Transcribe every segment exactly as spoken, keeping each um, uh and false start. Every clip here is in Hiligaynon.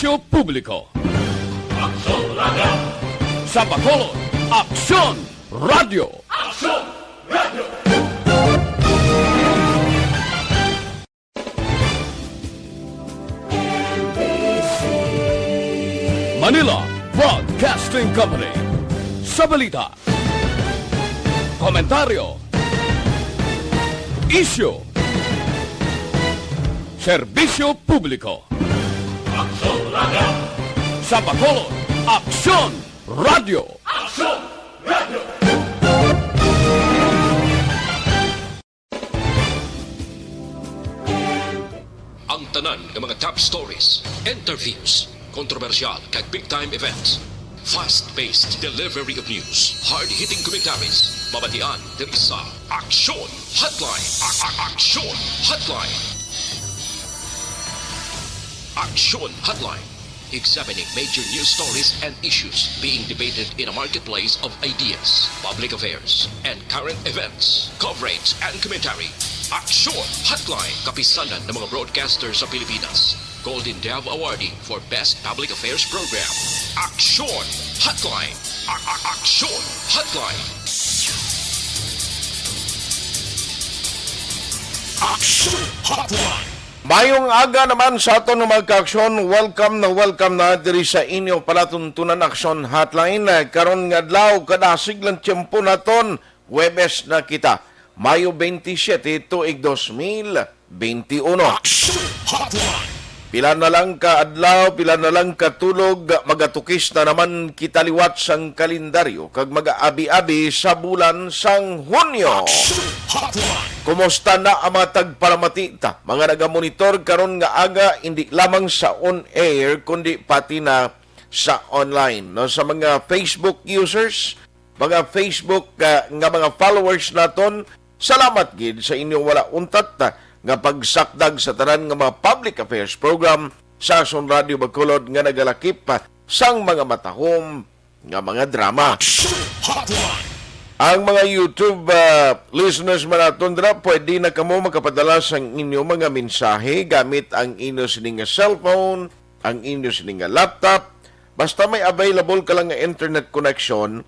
Publiko. Aksyon Radio! Sa Bacolod, Aksyon Radio! Aksyon Radio! Manila Broadcasting Company. Sa balita, komentaryo, isyu, serbisyo publiko. Aksyon Radio! Sa Bacolod, Aksyon Radio! Aksyon Radio! Ang tanan nga mga top stories, interviews, kontrobersyal kag big time events. Fast-paced delivery of news, hard-hitting commentaries, mabatian diri sa Aksyon Hotline. A- a- Aksyon Hotline. Aksyon Hotline. Examining major news stories and issues being debated in a marketplace of ideas, public affairs, and current events. Coverage and commentary. Aksyon Hotline. Kapisanan ng mga broadcaster sa Pilipinas. Golden Dove Awardee for Best Public Affairs Program. Aksyon Hotline. A- a- Aksyon Hotline. Aksyon Hotline. Mayong aga naman sa aton nga mga kaaksyon. Welcome na welcome na diri sa inyo palatuntunan Aksyon Hotline. Eh, karon nga adlaw, kadasig lang tiyempo naton, Huwebes na kita, Mayo twenty-seven, tuig dos mil twenty-uno. Aksyon Hotline. Pila na lang ka adlaw, pila na lang ka tulog, magatukis na naman kita liwat sang kalendaryo kag mag-aabi-abi sa bulan sang Hunyo. Aksyon Hotline. Kumusta na ang mga tagpalamati ta, mga nagamonitor karon nga aga, hindi lamang sa on air kundi pati na sa online, no? Sa mga Facebook users, mga Facebook, ah, nga mga followers naton, salamat gid sa inyong wala untat, ah, nga pagsakdag sa tanan nga mga public affairs program sa Aksyon Radio Bacolod nga nagalakip, ah, sang mga matahom nga mga drama. Aksyon Hotline. Ang mga YouTube, ah, listeners man naton dira, pwede na kamo makapadala sang inyo mga mensahe gamit ang inyo sini nga cellphone, ang inyo sini nga laptop, basta may available ka lang nga internet connection,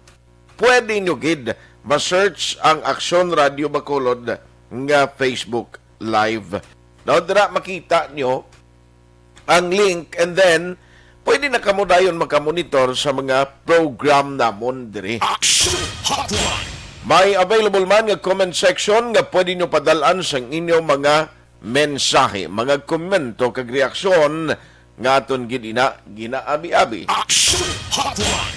pwede nyo gid ma-search ang Aksyon Radio Bacolod nga Facebook Live. Now, dira makita nyo ang link, and then pwede na kamo dayon makamonitor sa mga program namon diri. Aksyon Hotline. May available man nga comment section nga pwede nyo padalan sang inyo mga mensahe, mga komento kag reaksyon nga aton gid ina ginaabi-abi. Aksyon Hotline.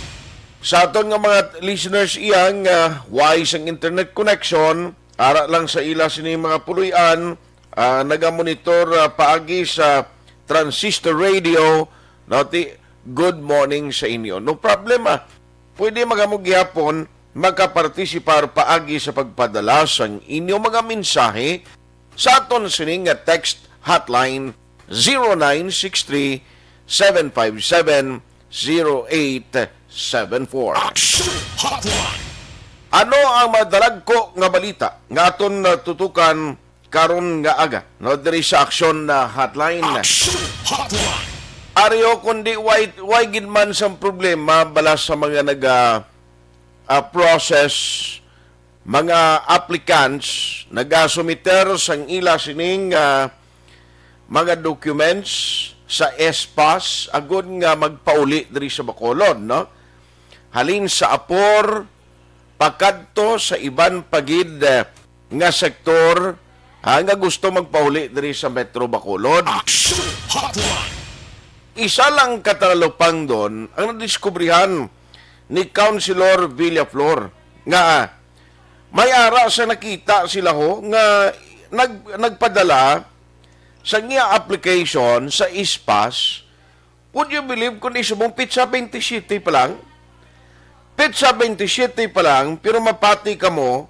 Sa aton nga mga listeners, iyang, ah, wala sang internet connection, ara lang sa ila sini mga puloy-an, ah, nagamonitor, ah, paagi sa transistor radio, no, ti, good morning sa inyo. No problema. Pwede man kamo gihapon makapartisipar paagi sa pagpadala sang inyo mga mensahe sa aton sini nga text hotline, zero nine six three, seven five seven, zero eight seven four. Action Hotline. Ano ang madalagko nga balita nga aton natutukan karon nga aga, no, diri sa Aksyon na Hotline? Action Hotline. Aryo, kundi why, why gid man sang problema bala sa mga naga, ah, process, mga applicants nagasumiter sang ila sining, ah, mga documents sa S-PASS agud nga magpauli diri sa Bacolod, no? Halin sa Apor, pakadto sa iban pa gid, eh, nga sektor, ha, nga gusto magpauli diri sa Metro Bacolod. Action Hotline. Isa lang ka talupangdon ang nadiskubrihan ni Councilor Villaflor nga may ara sa nakita sila ho nga nag-, nagpadala sa iya application sa S-PASS. Would you believe kung isubong petsa twenty-seven pa lang? Petsa twenty-seven pa lang, pero mapati kamo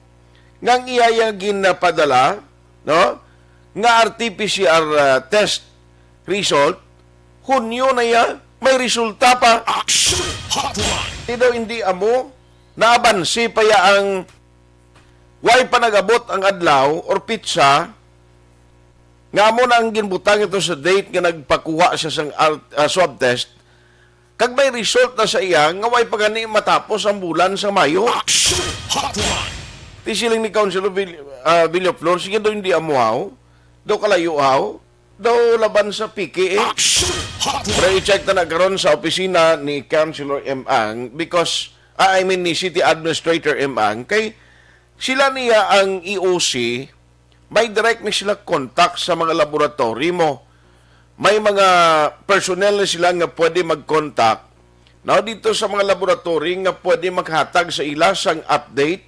nga ang iya yang ginapadala, no? Nga R T P C R, ah, test result, Hunyo na iya, may resulta pa. Action Hotline. Di daw hindi amo, naabansi pa ya ang way pa nag-abot ang adlaw or petsa, Nga amo na ang ginbutang ito sa date nga nagpakuha siya sang art, ah, swab test, kag may result na sa iya nga way pa gani matapos ang bulan sa Mayo. Action Hotline! Ti siling ni Councilor Vill-, ah, Villaflor, sige daw hindi amuhaw, daw kalayo haw, daw laban sa piki eh. Action Hotline! Pero i-check na na karon sa opisina ni Councilor M. Ang, because, ah, I mean, ni City Administrator M. Ang, kay sila niya ang E O C, may direct ni sila contact sa mga laboratory mo. May mga personnel na sila nga pwede mag-contact, no, dito sa mga laboratory nga pwede maghatag sa ila sang update.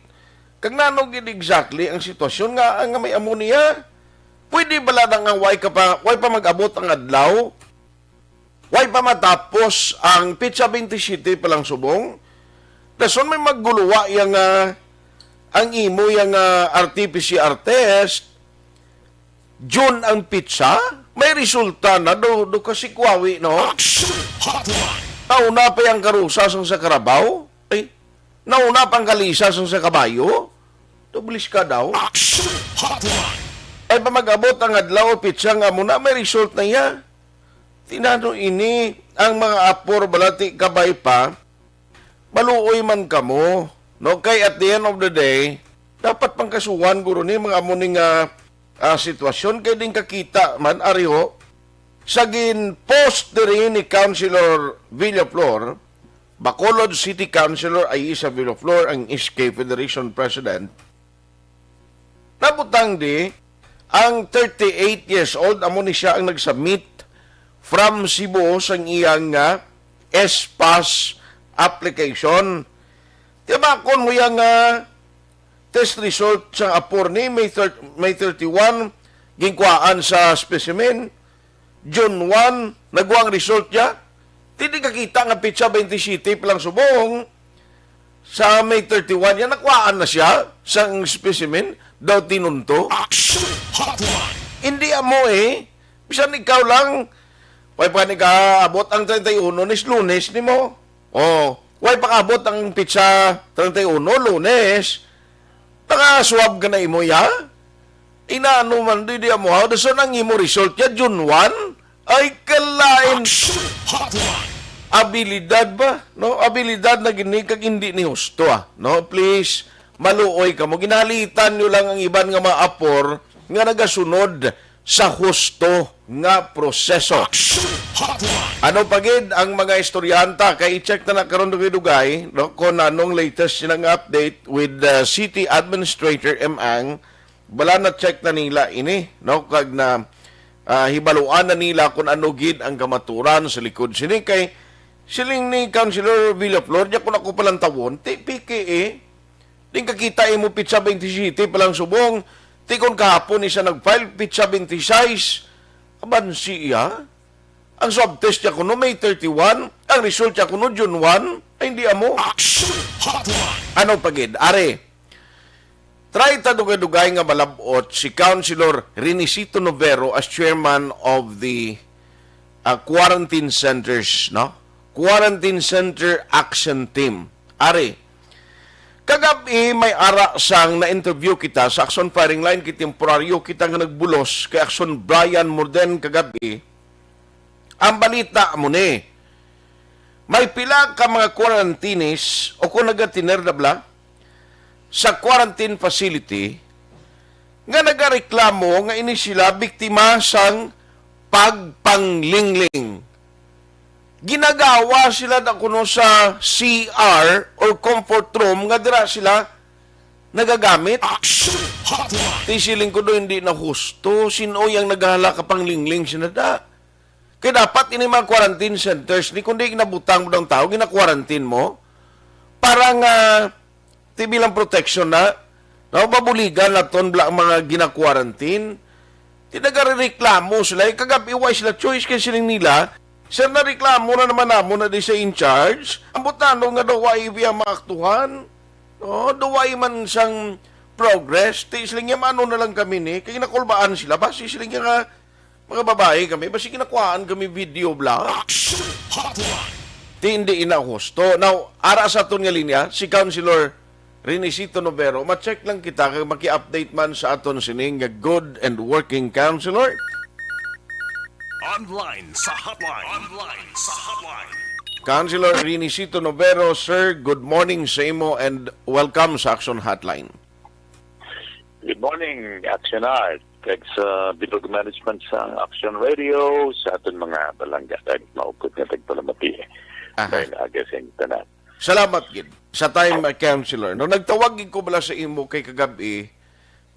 Kag nano gid exactly ang sitwasyon nga, nga may ammonia? Pwede bala na nga way ka pa, way pa mag-abot ang adlaw? Way pa matapos ang pitsa twenty-seven pa lang subong. Dason may magguluwa yang, ah, ang imo yang, ah, R T P C R test. June ang pitsa, may resulta na do, do kasikwawi, no? Action Hotline! Nauna pa yang karusa sang sa karabaw. Ay, nauna pang kalisa sang sa kabayo. Tubulis ka daw. Action Hotline! Ay pa mag-abot ang adlaw o pitsa nga amo na may result na iya. Tinano ini ang mga apor balati kabay pa, maluoy man kamo, no? Kay at the end of the day, dapat pangkasuhan guro ni mga amo ni nga, ah, sitwasyon kay din kakita man ariho sa gin-post diri ni Councilor Villaflor, Bacolod City Councilor Aisa Villaflor, ang S K Federation President. Nabutang di, ang thirty-eight years old, amo ni siya ang nag-submit from Cebu sang iyang nga S pass application. Tiyabakon mo yang, ah, test result sang apor ni May thir-, May thirty-one, ginkuhaan sa specimen. June one, nagwa ang result niya. Ti di kakita nga pitsa twenty-seven pa lang subong. Sa May thirty-one, yan, nakuhaan na siya sang specimen, daw tinunto. Action Hotline! Hindi amo eh. Bisan ikaw lang, way pa ni kaabot ang treinta y uno ni Lunes nimo. Oh, way pa kaabot ang pitsa treinta y uno, Lunes. Nakaswab ka na imo, ya? Inaano man, di, di amo, ha? Dason ang imo result ya, June one? Ay, kalain. Action Hotline! Abilidad ba? No? Abilidad na gini kag hindi ni husto, ah. No? Please, maluoy kamo. Ginahalitan nyo lang ang iban nga mga apor nga nagasunod sa husto nga proseso. Action Hotline! Ano pa gid ang mga istoryahanta? Kay i-check na na karon dugay-dugay, no? Kung anong latest silang update with, uh, City Administrator M. Ang, bala na-check na nila ini, no? Kag na, ah, hibaluan na nila kung ano gid ang kamaturan sa likod sini. Kay siling ni Councilor Villaflor, niya kung ako palantawon, ti piki eh. Di kakita imo pitsa twenty-seven pa lang subong. Ti kon kahapon ni siya nag-file, pitsa twenty-six. Abansi iya. Ang swab test niya kuno May thirty-one, ang result niya kuno June one. Ay, hindi amo. Action Hotline! Ano pa gid? Are, try ta dugay-dugay nga malab-ot si Councilor Renisito Novero as chairman of the, uh, quarantine centers, no? Quarantine Center Action Team. Are, kagab-i may ara sang na-interview kita sa Action Firing Line, kay temporaryo kita nga nagbulos kay Action Brian Morden kagab-i. Ang balita mo ni, may pila ka mga quarantinis o kung nagatiner na bala sa quarantine facility nga nagareklamo nga ini sila biktima sang pagpanglingling. Ginagawa sila na kuno sa C R or comfort room nga dira sila nagagamit. Action Hotline! Ti siling ko do, hindi na husto. Sino yang naghala ka panglingling sila da? Kay dapat ini mga quarantine centers ni kundi ginabutang mo ng tao, gina-quarantine mo para nga ti bilang protection na, no, mabuligan naton bala ang mga gina-quarantine. Ti nagarereklamo sila, eh, kagab-i way sila choice kay siling nila, "Sir, nareklamo na naman namo na di sa in charge. Ang butano nga daw way biya maaktuhan. No, daw way man sang progress." Ti siling niya, "Mano na lang kami ni?" Kay nakulbaan sila. Basi siling niya nga, mga babae kami, basi ginakuhaan kami video bla. Action Hotline! Ti hindi ina husto. Now, ara sa aton nga linya, si Councilor Renisito Novero, ma-check lang kita kag maki-update man sa aton sining nga good and working councilor. Online sa hotline. Online sa hotline. Councilor Renisito Novero, sir, good morning sa imo and welcome sa Action Hotline. Good morning, Action Art, kag sa bilog management sang Action Radio, sa aton mga balangga, kag maupod nga tagpalamati. Aha. Kay aga sa inyong tanan. Salamat gid sa time, uh, Councilor. No, nagtawag gid ko bala sa imo kay kagab-i,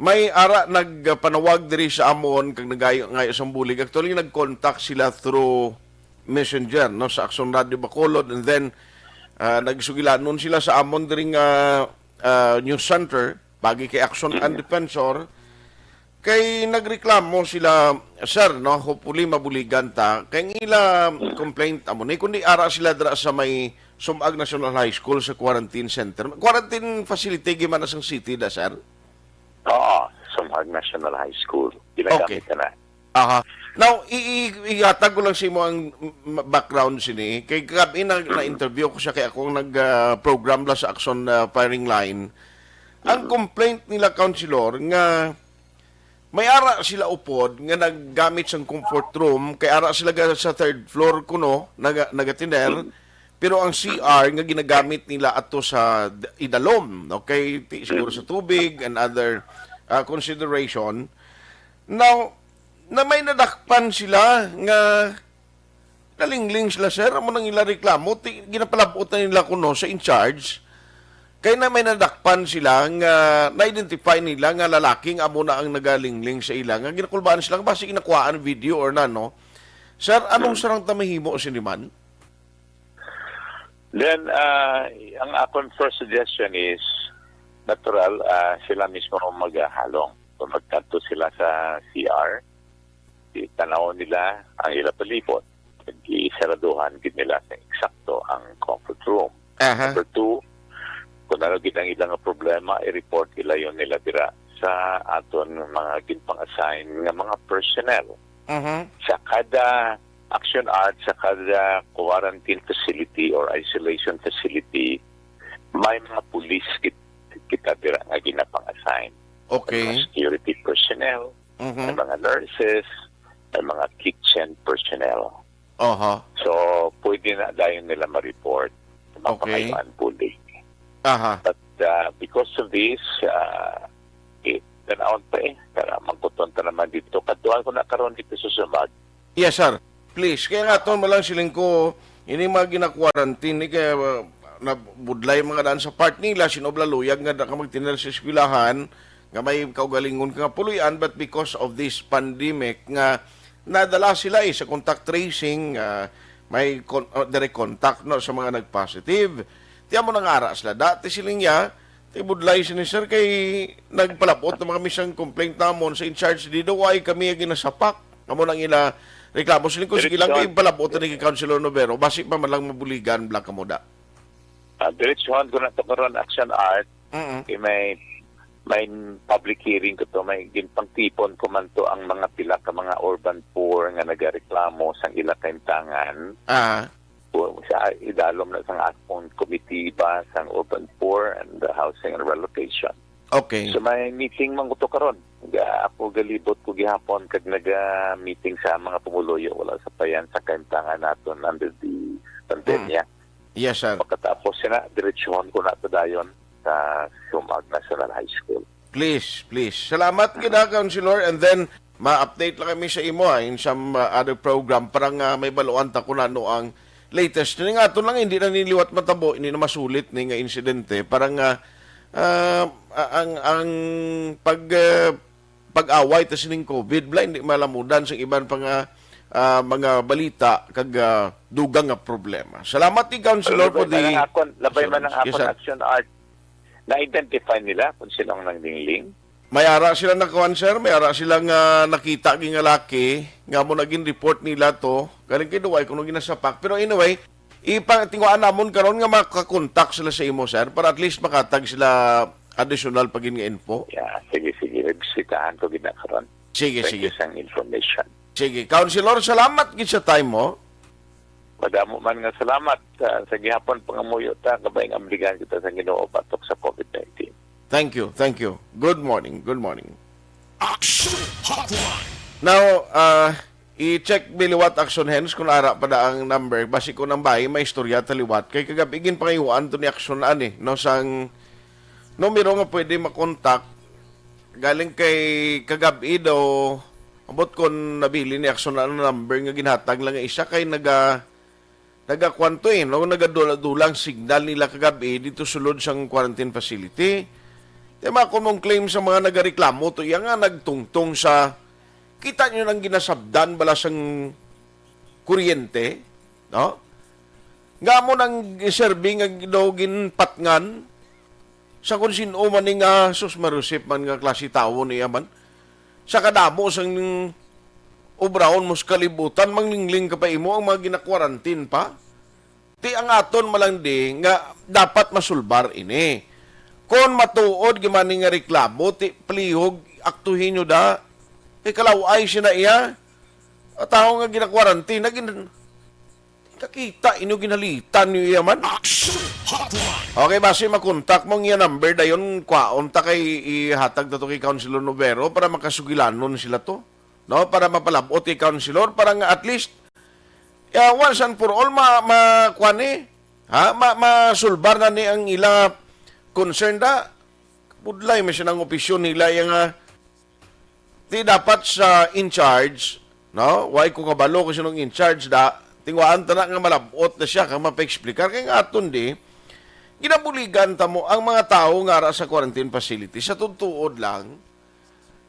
may ara nagpanawag diri sa amon kag nagayo nga isang bulig. Actually, nag-contact sila through Messenger, no, sa Action Radio Bacolod, and then, ah, nagsugilanon sila sa amon diri nga, ah, news center, pagi kay Action and Defensor, kay nagreklamo sila, sir, no, hopefully mabuligan ta, kay ang ila complaint amo ni, kundi ara sila dira sa may Sumag National High School sa quarantine center. Quarantine facility, gimana sang city da, sir? Oo, Sumag National High School. Ginagamit Okay. na na. Aha. Now, i-, i-, ihatag ko lang sa imo ang, m-, background sini. Kay kagabi na, na-interview ko siya, kay ako ang nag, ah, program la sa Action, ah, Firing Line. Ang Mm. complaint nila, Councilor, nga may ara sila upod nga naggamit sang comfort room, kay ara sila ga-, sa third floor kuno, naga-, nagatiner, Mm. pero ang C R nga ginagamit nila ato sa d-, idalom, no? Kay ti-, siguro sa tubig and other, ah, consideration. Now, na may nadakpan sila nga nalingling sila, sir, amo nang ila reklamo, ti-, ginapalab-ot na nila kuno sa in charge. Kay na may nadakpan sila nga na-identify nila nga lalaki nga amo na ang nagalingling sa ila, nga ginakulbaan sila nga basi ginakuhaan video or na, no? Sir, anong Hmm. sarang ta mahimo sini man? Then, ah, ang akon first suggestion is, natural, ah, sila mismo ang magahalong. Kung magkadto sila sa C R, di-, tan-awon nila ang ila palibot. Gisaraduhan gid nila sa eksakto ang comfort room. Aha. Number two, kung ano gid ang ila nga problema, i-report, ilayon nila dira sa aton mga ginpang-assign nga mga personnel. Mhm. Sa kada Action Art, sa kada quarantine facility or isolation facility, may mga pulis kit-, kita dira nga ginapang-assign. Okay. May mga security personnel, Mhm. may mga nurses, may mga kitchen personnel. Aha. So, pwede na dayon nila ma-report. Okay. Mapangayuan po din. Aha. But, uh, because of this, uh, eh, tanawon pa eh. Tara, mangkuton ta naman dito. Kadtuan ko na karon dito sa Sumag. Yes, sir. Please. Kaya nga, aton mo lang siling ko, ini mga gina-quarantine, ni kaya, uh, nabudlay mga daan sa part nila, sinobla luyag nga da ka magtinal sa eskwelahan, nga may kaugalingon ka nga puloy-an, but because of this pandemic nga nadala sila, eh, sa contact tracing, ah, may con-, ah, direct contact, no, sa mga nag-positive. Tiyan mo nangara sila. Dati siling niya, tibudlay sini, sir, kay nagpalabot na mga misang complaint namon sa in charge di daw ay kami ang ginasapak. Amo nang ila reklamo. Siling ko, sige lang, Direksyon. Kay palabot ni Councilor Novero. Basi pa man lang mabuligan, Black Kamuda. Ah, diretsuhan ko na to karon, Action Art. Mm-mm. Kay may, may public hearing ko to, may ginpangtipon ko man to ang mga pila ka mga urban poor nga nagareklamo sang ila kaimtangan. Ah. Sa idalom na sang akong komitiba sang urban poor and the housing and relocation. Okay. So may meeting man ko to karon. Ga-, ako galibot ko gihapon kag naga-meeting sa mga pumuluyo, wala sa payan sa kaimtangan naton under the pandemya. Mm. Yes, sir. Pagkatapos sina, diretsuhon ko na to dayon sa Sumag National High School. Please, please. Salamat gid, ha, Councilor. And then, ma-update lang kami sa imo, ha, in some, uh, other program para nga may baluan ta kung ano ang latest. Ini nga ato lang, hindi na niliwat matabo, hindi na masulit ni nga insidente. Para nga, uh, ang, ang pag, uh, pag-away ta sining COVID, bala, hindi malamudan sa iban pa nga, ah, mga balita kag, ah, dugang nga problema. Salamat ni Councilor Labay for the man ang akon, labay man ang assurance. Yes, akon sir. Action Art. Na-identify nila kung sino ang nanglingling? May ara sila nakuan, sir. May ara sila nga nakita gid nga laki nga mo naging report nila to. Galing kay Duway kung ginasapak. Pero anyway, ipatingwaan namon karon nga makakontak sila sa imo, sir, para at least makatag sila additional pa gid nga info. Yeah, sige, sige. Bisitahan ko gid na karon. Sige, Thank sige. you sa information. Sige, Councilor, salamat gid sa time mo. Madamo man nga salamat, ah, sa gihapon pangamuyo ta, kabay nga obligahan kita sa Ginoo batok sa COVID nineteen. Thank you, thank you. Good morning, good morning. Action Hotline. Now, ah, i-check mi liwat, Action Hands, kung ara pa na ang number. Basi ko nang bayi, may istorya ta liwat. Kay kagab-i ginpangayuan to ni Action ani, no, sang numero nga pwede makontak. Galing kay kagab-i daw, abot kon nabili ni Action ang number nga ginhatag lang nga isa kay naga, nagakuan to eh, no? Nagadula-dula ang signal nila kagab-i dito sulod sang quarantine facility. Di ba, kung mong claim sa mga nagareklamo to, iya nga nagtungtong sa, kita nyo nang ginasabdan bala sang kuryente, no? Nga mo nang serbi nga daw ginpatngan sa kung sino man ni nga, sus, marusip man nga klase tawo niya man. Sa kadamo sang obrahon mo sa kalibutan, manglingling ka pa imo ang mga gina-quarantine pa. Ti ang aton malangdi nga dapat masulbar ini. Kon matuod gimani nga reklamo, ti palihog aktuhin nyo da. Kay kalaw-ay sina iya. Ang tawo nga gina-quarantine, nagin-, kakita inyo ginhalitan nyo iya man. Action Hotline. Okay, basi makontak mo ang iya number, dayon kwaon ta kay ihatag ta to kay Councilor Novero para makasugilanon sila to, no? Para mapalabot kay Councilor, para nga at least, yeah, once and for all, ma, ma, kuwan ni, ha? Ma, masulbar na ni ang ila concern da. Budlay, may siya ng opisyon nila, iya nga, ti dapat sa in charge, no? Why ko kabalo kung sinong in charge da, tingwaan ta na nga malabot na siya, kang mapa-explicar. Kay nga aton di, ginabuligan ta mo ang mga tawo nga ara sa quarantine facility. Sa tutuod lang,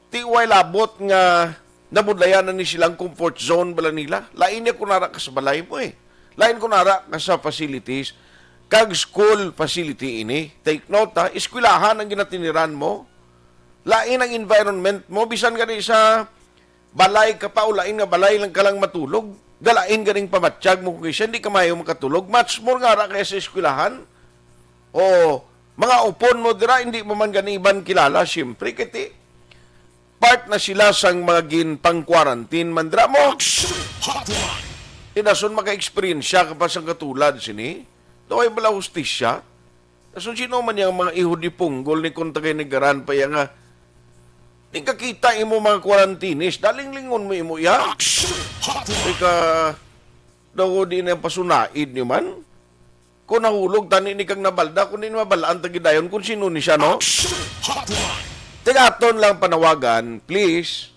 ti way labot nga nabudlayan na ni silang comfort zone bala nila. Lain niya kung ara ka sa balay mo eh. Lain kung ara ka sa facilities, kag school facility ini. Take note ha, eskwelahan ang ginatiniran mo. Lain ang environment mo, bisan gani sa balay ka pa o lain nga balay lang ka lang matulog. Galain ganing pamatyag mo kung siya, hindi ka mayo makatulog. Much more nga ara kaya sa eskwelahan. O, mga upon mo dira, hindi mo man gani iban kilala, siyempre, kay ti, part na sila sang mga ginpang-quarantine man dira mo. Action Hotline. Inason maka-eksperyensya ka pa sang katulad sini? Daw ay bala hustisya? Ason sino man yang mga iho di punggol ni kung tagay ni Garan pa iya nga, "Di ka kita imo mga quarantinis, daling lingon mo imo iya." Action Hotline. Ika, daw di na pasunaid ni man. Kung nahulog tani ni kag nabalda, kung di mabalaan ta gidayon kung sino ni siya, no? Action Hotline. Tigaton lang panawagan, please.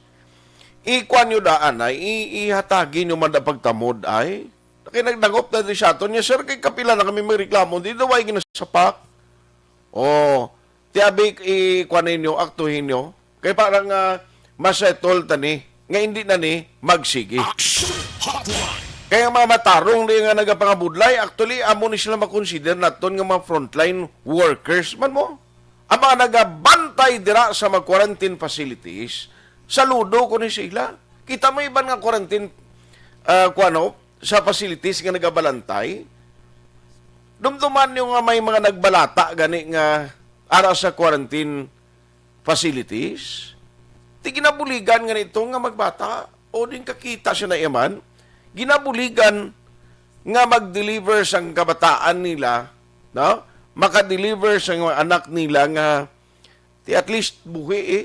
Ikuan nyo daan ay, i-, ihatagi nyo man da pagtamod ay. Kay nagdangop na di sa aton niya, "Sir, kay kapila na kami magreklamo, di daw ay ginasapak." Oh, ti abi, ikuan ninyo, aktuhin nyo. Kay para nga masettle ta ni, nga hindi na ni magsigi. Action Hotline. Kaya ang mga matarong di nga nagapangabudlay, actually, amo ni sila makonsider naton nga mga frontline workers man mo. Ang mga nagabantay dira sa mga quarantine facilities, saludo ko ni sila. Kita mo iban nga quarantine, ah, kuwano, sa facilities nga nagabalantay. Dumduman nyo nga may mga nagbalata gani nga ara sa quarantine facilities. Ti ginabuligan nga nito nga magbata. O din kakita siya na iman. Ginabuligan nga mag-deliver sang kabataan nila, no? Maka-deliver sa mga anak nila nga ti at least buhi eh.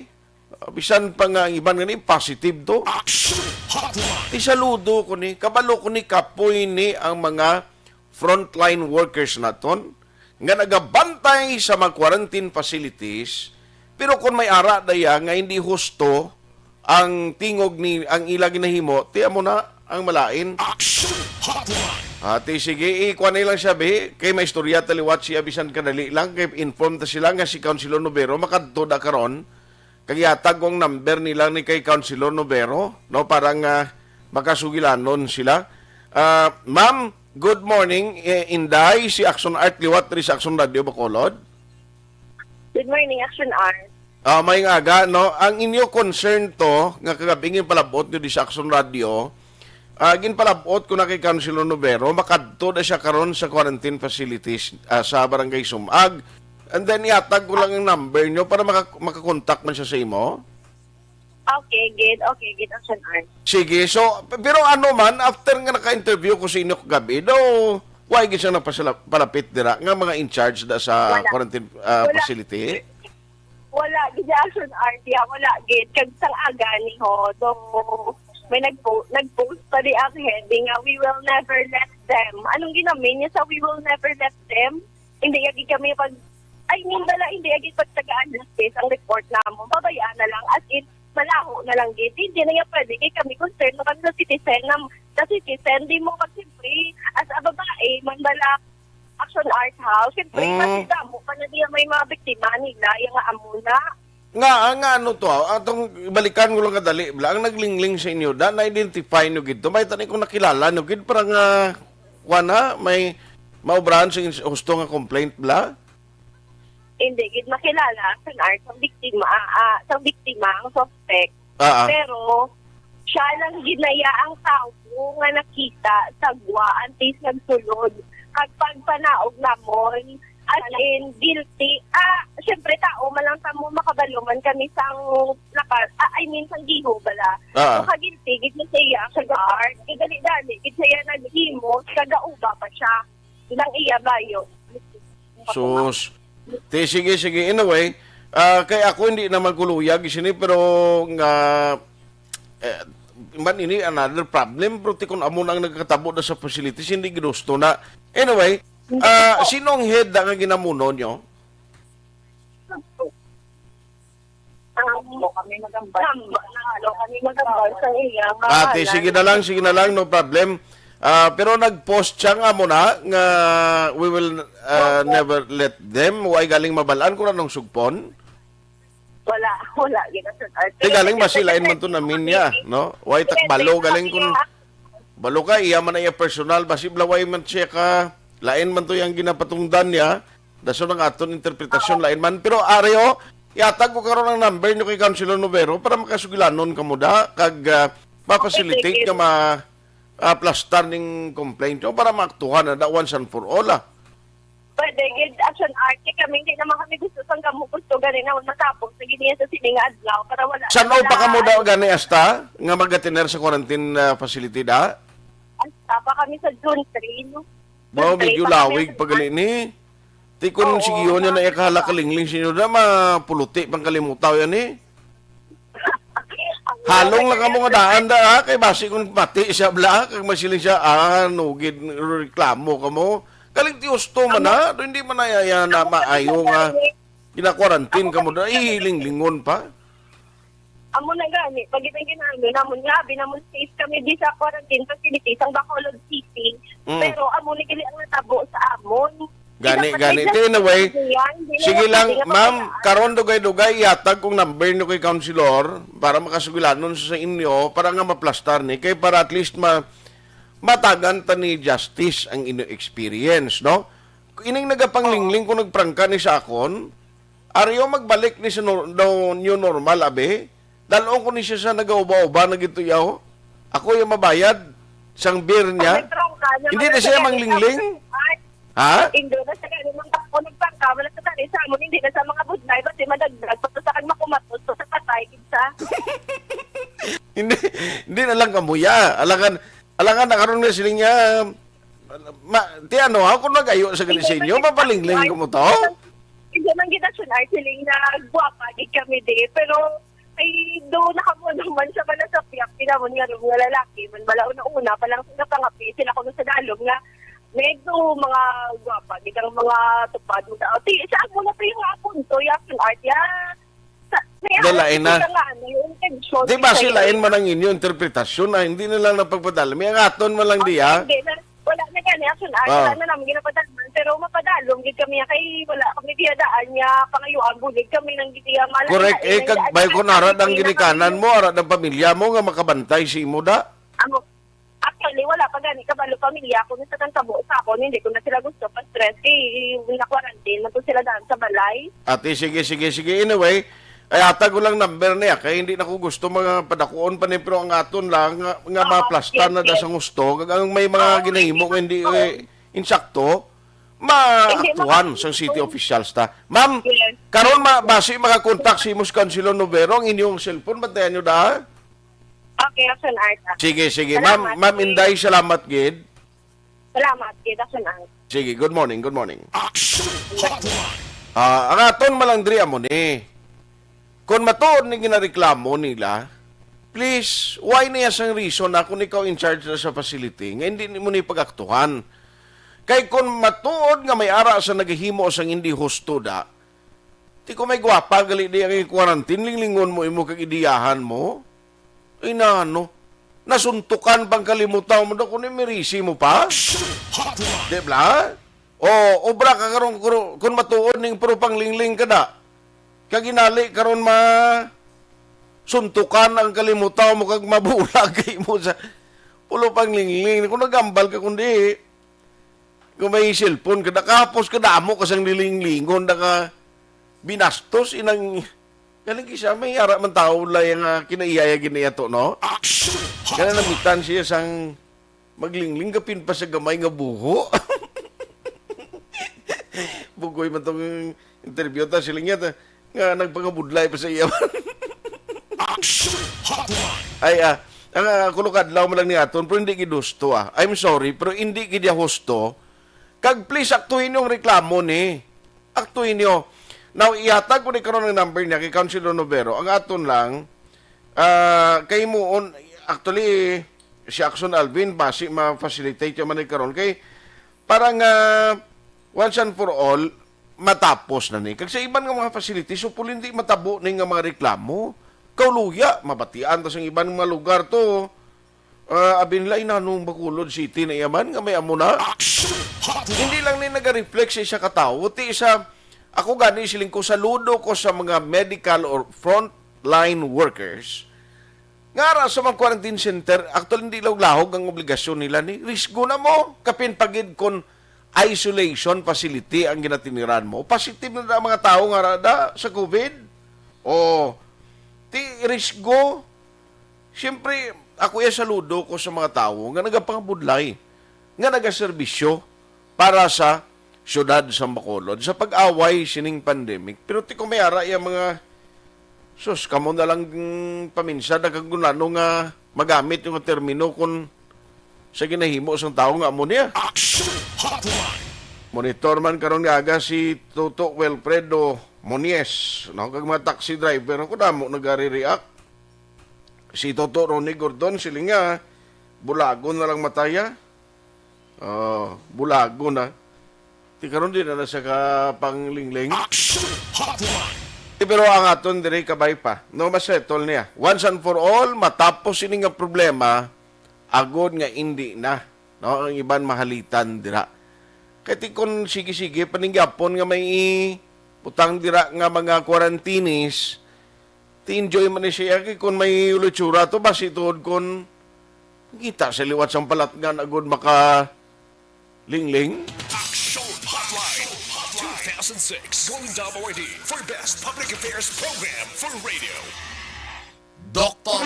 Ah, bisan pa nga ang iban nga ni positive to. Action Hotline. Ti saludo ko ni, kabalo ko ni kapoy ni ang mga frontline workers naton nga nagabantay sa mga quarantine facilities, pero kung may ara daya nga hindi husto ang tingog ni ang ila ginahimo, ti amo na ang malain. Action Hotline. Ati, sige, ikuha na lang siya, be. Kay may istorya ta liwat siya, bisan kadali lang, kay inform ta sila nga si Councilor Novero makadto da karon. Kag ihatag ko ang number nila ni kay Councilor Novero, no, para nga makasugilanon sila. Ah, ma'am, good morning. Eh, Inday, si Action Art liwat diri sa Action Radio Bacolod. Good morning, Action Art. Ah, may nga aga, no? Ang inyo concern to, nga kagabing palabot nyo di sa Action Radio, ah, ginpalabot ko na kay Councilor Novero, makadto na siya karon sa quarantine facilities, ah, sa Barangay Sumag. And then, ihatag ko lang ang number nyo para maka-, makakontak man siya sa imo. Okay, gid. Okay, gid, Action Art. Sige, so, p- pero ano man, after nga naka-interview ko sa inyo kagabi, daw, why gid siya napasala- palapit dira nga mga in charge da sa Wala. quarantine ah, Wala. facility? Wala, gid, Action Art, ya, wala, gid. Kag sang aga ni ho, so, may nagpo- nag-post pa di ang heading nga, "We will never let them." Anong ginamin niya sa "We will never let them"? Hindi, ya, gid kami pag, I mean, wala, hindi, ya, gid pagtagaan justice ang report namo. Pabayaan na lang, as in, malaho na lang, gid. Hindi na ya pwede, kay kami concern na kami sa citizen, na, sa citizen, di mo, pag siyempre, as a babae, man bala, Action Art House, siyempre, Mm. mas damo pa na diya may mga biktima nila, yung nga amo na. Nga, nga ano to, ah, atong balikan ko lang kadali, bla, ang naglingling sa inyo, da, na-identify nyo gid to, may tani kung nakilala nyo gid, para nga, kuwan ha, may maubrahan sa ins- husto nga complaint, bla? Hindi gid makilala, Action Art, sa biktima, ah, ah, sa biktima, ang suspect. Ah, ah. Pero, siya lang ginaya ang tawo nga nakita sa gwa antes nagsulod. Kag pagpanaog namon, as in, guilty. Ah, syempre, tao man lang tamo, makabalo man kami sang naka-, ah, I mean, sang giho bala. Ah. So, ka-guilty gid na siya sa guard. Kay dali-dali gid siya naghimo, kagauba pa siya. Ilang iya bayo. Sus. Ti, sige, sige. Anyway, ah, kay ako hindi naman kuluyag sini, pero nga, eh, man ini another problem, pero ti kun amo na ang nagkatabo na sa facilities, hindi ginusto na. Anyway, Hindi ah, po. Sino ang head na nga ginamuno nyo? Ang kami magambal. Gamba, na ano, kami magambal sa iya nga Ate, halal. Sige na lang, sige na lang, no problem. Ah, pero nag-post siya nga mo na nga we will ah, never let them. Way galing mabalaan kung anong sugpon. Wala, wala, ginasun-, ah, Di galing ba sila in man to namin niya, no? Way takbalo galing kung Balo ka, iya man na iya personal, basi blaway man siya ka, lain man to yang ginapatungdan niya, dason ang aton interpretasyon, lain man. Pero, Ario, iatag ko karon ang number nyo kay Councilor Novero para makasugilanon ka mo da, kag ah, ma-facilitate nga ma-aplastar ning complaint nyo para maaktuhan na da once and for all, ah. Pwede gid, Action Art, kay kami, hindi naman kami gusto sang kamo gusto gani na matapos na gid niya sa sining nga adlaw para wala San na pa kamo daw gani asta nga magatiner sa quarantine ah, facility da? Asta pa kami sa June three, no? Mao, June three medyo pa kami lawig sa pa gali ni. Ti kun Oo, sige yun yan na ma'am. Ikahala kalingling sinyo da, mapuluti pang kalimutaw yan eh. Halong lang kamo nga daan da, ha? Kay basi kung pati siya bla, kag masiling siya, ah, nugid, reklamo kamo. Galing ti husto man, ha? Do hindi man na, ya, na maayo nga gina-quarantine kamo da, ihiling-lingon pa. Amo na gani, pag itong ginano namon nga, abi namon safe kami di sa quarantine facility sang Bacolod City. Mm. Pero amo ni gali ang natabo sa amon. Gani, gani. Ti, in a way, sige lang, ma'am, karon dugay-dugay, ihatag kong number nyo kay Councilor para makasugilanon sa inyo, para nga maplastar ni, kay para at least ma matagan ta ni justice ang inyo experience, no? Ining nagapanglingling kung nagprangka ni sa akon, Ario magbalik ni sa nor- daw new normal, abi? Dalon ko ni siya sa nagauba-uba na gituyaw. Ako yung mabayad sang beer niya. Hindi na siya manglingling. Ha? Indo na sa gani, nung ako nagpangka, wala sa gani sa amon, hindi na sa mga budlay, basi madagdag, pag sa kag makumatos, sa patay, kinsa. Hindi, hindi na lang kamuya. Alangan, alangan na karon nga siling niya, ma, ti ano, ako nagayo sa gani sa inyo, mapalingling ko mo to? Hindi man kita sunay, siling na guwapa, di kami di, pero ay, do na kamo naman sa bala sa piyak, tinamon nga rin nga lalaki, man bala una-una, pa lang sila pangapi, sila kuno sa dalom nga, medyo mga gwapa, gid ang mga tupad mo daw. Ti, sa amo na to yung nga punto, yung action art, ya. Sa, may Dala, art, ina. Sa nga, ano, yung intention, Di ba yung sila in man ang inyo interpretasyon na hindi na lang napagpadala? May ang aton man lang di, ha? Hindi na, wala na gani, action art, Ah. Wala na namin ginapadalman, pero mapadalom, gid kami, kay wala kami diya daan niya, pangayuan, bulig kami nang gitiya, malay Correct, na, eh, kag daan bay na ko kami, narat ang hindi na ginikanan kami mo, arat ang pamilya mo nga makabantay si imo da. Amo, Actually, wala pa gani kabalo pamilya ko sa kang kabo sa akon, hindi ko na sila gusto pa-stress kay na-quarantine man to sila daan sa balay. Ate, sige, sige, sige. Anyway, ay atag ko lang number niya kay hindi na ko gusto mga padakuon pa ni, pero ang aton lang nga, nga Oo, maplastar yes, na da yes. Sa gusto. Kag ang may mga Oo, ginahimo hindi nga hindi, oo. Eh, insakto, Hindi, maaktuhan maka- sang city officials ta. Ma'am, Yes. karon ma basi makakontak si Mus Councilor Novero ang inyong cellphone, bantayan nyo da. Okay, Action Art. Sige, sige. Salamat, Ma'am, Ma'am Inday, salamat gid. Salamat, Tita Sunan. Sige, good morning, good morning. Action Hotline. Ah, ang aton malandri amo ni. Kung matuod ni ginareklamo nila, please, why niya sang reason na kung ikaw in charge na sa facility, nga hindi mo ni pag-aktuhan? Kay kung matuod nga may ara sa nagahimo sang hindi husto da, ti ko may gwapa gali di ang quarantine, linglingon mo imo kag idiyahan mo. Ay, nano? Nasuntukan pang kalimutaw mo na kung imirisi mo pa? Di bla? O, obra ka karon kuro- kung matuod ning puro panglingling ka na. Kag ginali karon ma suntukan ang kalimutaw mo kag mabulag kay mo sa pulo panglingling. Kung nagambal ka kundi kung may cellphone ka, nakahapos ka damo ka sang lilinglingon, naka binastos inang Galing kisa may ara man tawo lay nga kinaiya-iya ginayato, no? Action! Kana namitan siya sang maglingling kapin pa sa gamay nga buho. Bugoy man tong interview ta, siling niya ta, nga nagpangabudlay pa sa iya. Action Hotline! Ay, ah, ang, ah, kulog adlaw mo lang ni aton, pero hindi gid husto, ah. I'm sorry, pero hindi gid ya husto. Kag please, aktuhin yung reklamo ni. Aktuhin nyo. Now, ihatag ko ni karon ang number niya kay Councilor Novero. Ang aton lang, ah, kay mo, on, actually, si Axon Alvin, basi ma-facilitate yung man ni karon. Kay, para nga, once and for all, matapos na ni. Kag sa iban nga mga facilities, so, hindi matabo ni nga mga reklamo. Kauluya, mabatian ta sa iban nga mga lugar to. Ah, abi nila, inanong Bacolod City na iya man nga may amo na? Action Hotline! Hindi lang ni naga-reflect sa isa ka tawo, ti isa, ako gani siling ko, saludo ko sa mga medical or frontline workers nga ara sa mga quarantine center, actually, hindi lahog-lahog ang obligasyon nila ni. Risgo na mo, kapin pagid kon isolation facility ang ginatiniran mo. Positive na da ang mga tawo nga ara da sa COVID. O, ti risgo, Siyempre, ako iya saludo ko sa mga tawo nga nagapangabudlay, nga nagaserbisyo para sa siyudad sa Bacolod sa pag-away sining pandemic. Pero ti ko may ara iya mga, sus, kamo na lang, mm, paminsan na kag gunano nga magamit yung termino kung sa ginahimo sang tawo nga amo niya. Action Hotline! Monitor man karon nga aga si Toto Wilfredo Monies, no? Kag mga taxi driver, ako damo nagari-react. Si Toto Ronnie Gordon, siling niya, bulagon na lang mataya. Oh, bulagon na. Ti karon di na na siya ka panglingling. Action Hotline! Eh, pero ang aton diri kabay pa. No, masettle niya. Once and for all, matapos ini nga problema, agod nga indi na, no, ang iban mahalitan dira. Kay ti kon sige-sige, paninggapon nga may butang dira nga mga quarantinis, ti enjoy man ni siya, kay kon may ulitsura to, basi tuod kon kita sa liwat sang palatngan agud maka lingling. Action Hotline two thousand six Golden Dome Awardee for Best Public Affairs Program for Radio. Doktor.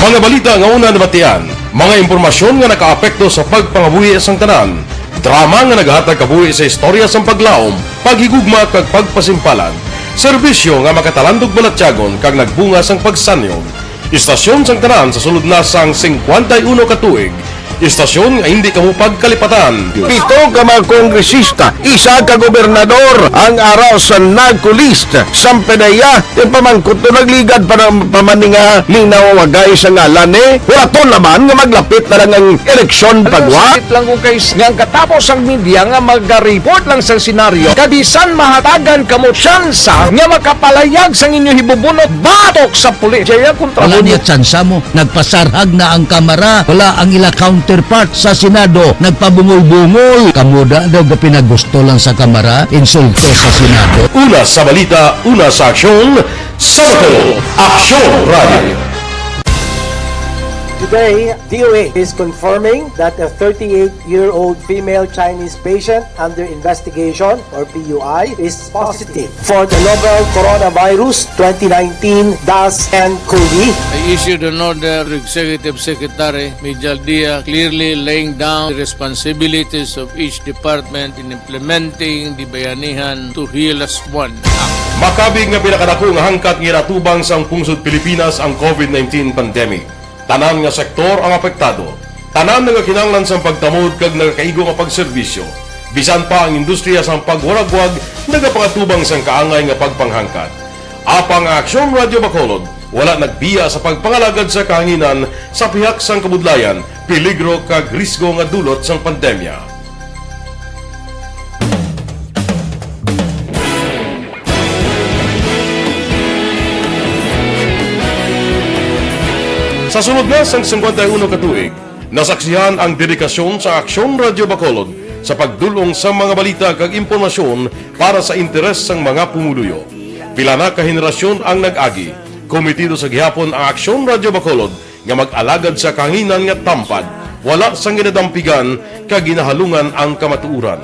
Mga balita nga una nabatian, mga impormasyon nga nakaapekto sa pagpangabuhi sang tanan, drama nga nagahatag kabuhi sa istorya sang paglaom, paghigugma kag pagpasimpalan, serbisyo nga makatalandog balatyagon kag nagbunga sang pagsanyog. Istasyon sang tanan sa sulod na sang singkwenta y uno ka tuig. Istasyon nga hindi kamo pagkalipatan. Pito ka mga kongresista, isa ka gobernador, ang ara sa NAGCO list. Sampe na iya, yung pamangkot to nagligad pa ng pamaninga linaw wagay sa ngalan ni. Hulaton naman nga maglapit na lang ang eleksyon pagwa. Sakit lang ko kay s-, nga ang katapos ang media nga mag-report lang sa senaryo, kabisan mahatagan kamo tsansa nga makapalayag sang inyo hibubunot batok sa pulis. Jaya kontra Wala mo. Niya tsansa mo. Nagpasarhag na ang Kamara. Wala ang ila counterpart sa Senado. Nagpabungol-bungol. Kamo da daw gapinagusto lang sa Kamara. Insulto sa Senado. Una sa balita, una sa aksyon, sa Aksyon Radio. Today, D O H is confirming that a thirty-eight-year-old female Chinese patient under investigation, or P U I, is positive for the novel coronavirus twenty nineteen dash N cov. I issued an order to Executive Secretary Mijal Dia, clearly laying down the responsibilities of each department in implementing the Bayanihan to Heal Us One Act. Makabig nga pinakadako nga hangkat nga ginatubang sang pungsod Pilipinas ang covid nineteen pandemic. Tanan nga sektor ang apektado. Tanan nagakinahanglan sang pagtamod kag nagakaigo nga pagserbisyo. Bisan pa ang industriya sang pagwaragwag nagapangatubang sang kaangay nga pagpanghangkat. Apang ang Aksyon Radyo Bacolod wala nagbiya sa pagpangalagad sa kahanginan sa pihak sang kabudlayan, peligro kag risgo nga dulot sang pandemya. Sa sulod na sang singkwenta y uno ka tuig, nasaksihan ang dedikasyon sa Aksyon Radyo Bacolod sa pagdul-ong sa mga balita kag impormasyon para sa interes sang mga pumuluyo. Pila na ka henerasyon ang nag-agi. Komitido sa gihapon ang Aksyon Radyo Bacolod nga mag-alagad sa kahanginan nga tampad, wala sang ginadampigan kag ginahalungan ang kamatuoran.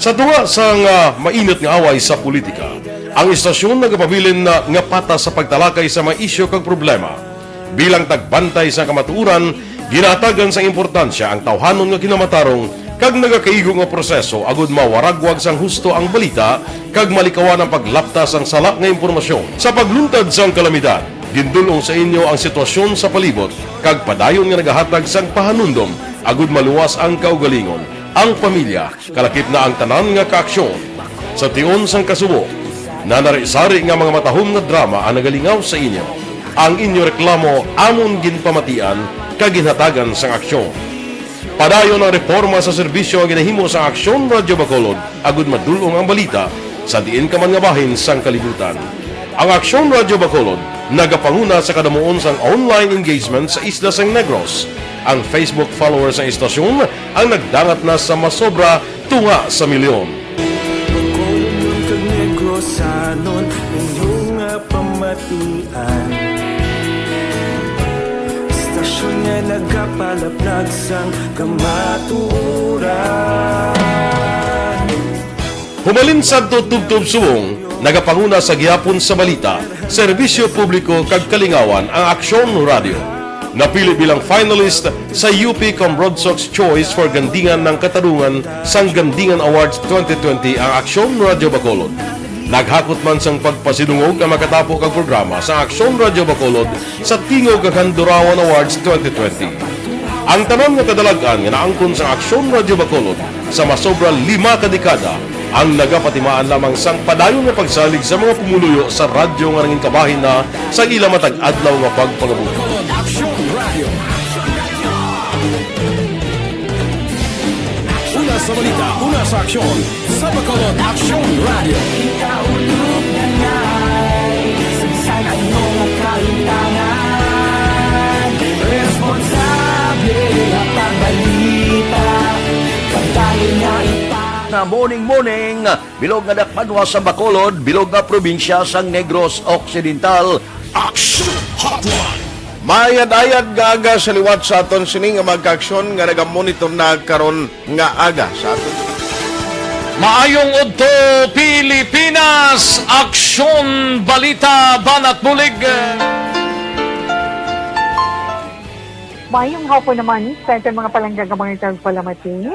Sa tunga sang, ah, mainit nga away sa politika, ang istasyon nagapabilin na nga patas sa pagtalakay sa mga isyu kag problema. Bilang tagbantay sa kamatuoran, ginahatagan sang importansya ang tawhanon nga kinamatarong kag nagakaigo nga proseso agud mawaragwag sang husto ang balita kag malikawan ang paglapta sang sala nga impormasyon. Sa pagluntad sang kalamidad, gindul-ong sa inyo ang sitwasyon sa palibot kag padayon nga nagahatag sang pahanumdom agud maluwas ang kaugalingon, ang pamilya, kalakip na ang tanan nga kaaksyon. Sa tion sang kasubo, nanari-sari nga mga matahom nga drama ang nagalingaw sa inyo. Ang inyo reklamo amon ginpamatian kag ginhatagan sang aksyon. Padayon ang reporma sa serbisyo nga ginahimo sang Aksyon Radyo Bacolod agud madul-ong ang balita sa diin ka man nga bahin sang kalibutan. Ang Aksyon Radyo Bacolod nagapanguna sa kadamuon sang online engagement sa isla sang Negros. Ang Facebook followers sang istasyon ang nagdangat na sa masobra tunga sa milyon. Bacolod kag Negrosanon, inyo nga pamatian. Istasyon nga nagapalaplag sang kamatuoran. Humalin sadto tubtob subong, nagapanguna sa gihapon sa balita, serbisyo publiko kag kalingawan ang Aksyon Radyo. Napili bilang finalist sa U P Comrodsocs Choice for Gandingan ng Katarungan sang Gandingan Awards twenty twenty ang Aksyon Radyo Bacolod. Naghakot man sang pagpasidungog ang makatapo kag programa sa Aksyon Radyo Bacolod sa Tingog kag Handurawan Awards twenty twenty. Ang tanan nga kadalag-an nga naangkon sa Aksyon Radyo Bacolod sa masobra lima ka dekada ang nagapatimaan lamang sang padayon nga pagsalig sa mga pumuluyo sa radyo nga nangin kabahin na sang ila matag adlaw nga pagpangabuhi. Aksyon Radyo. Una sa balita, una sa aksyon, sa Bacolod Aksyon Radyo. Kita ulog na ngay, sa bisan ano nga kalimtangan, responsable nga pagbalita, kadali nga ipa- Na morning, morning, bilog nga dakbanwa sa Bacolod, bilog nga probinsya sang Negros Occidental. Action Hotline. Maayad-ayad nga aga sa liwat sa aton sini nga mga kaaksyon nga nagamonitor na karon nga aga sa aton. Maayong udto, Pilipinas! Aksyon, balita, banat bulig. Maayong hapon naman sa aton mga palangga nga mga tagpalamati.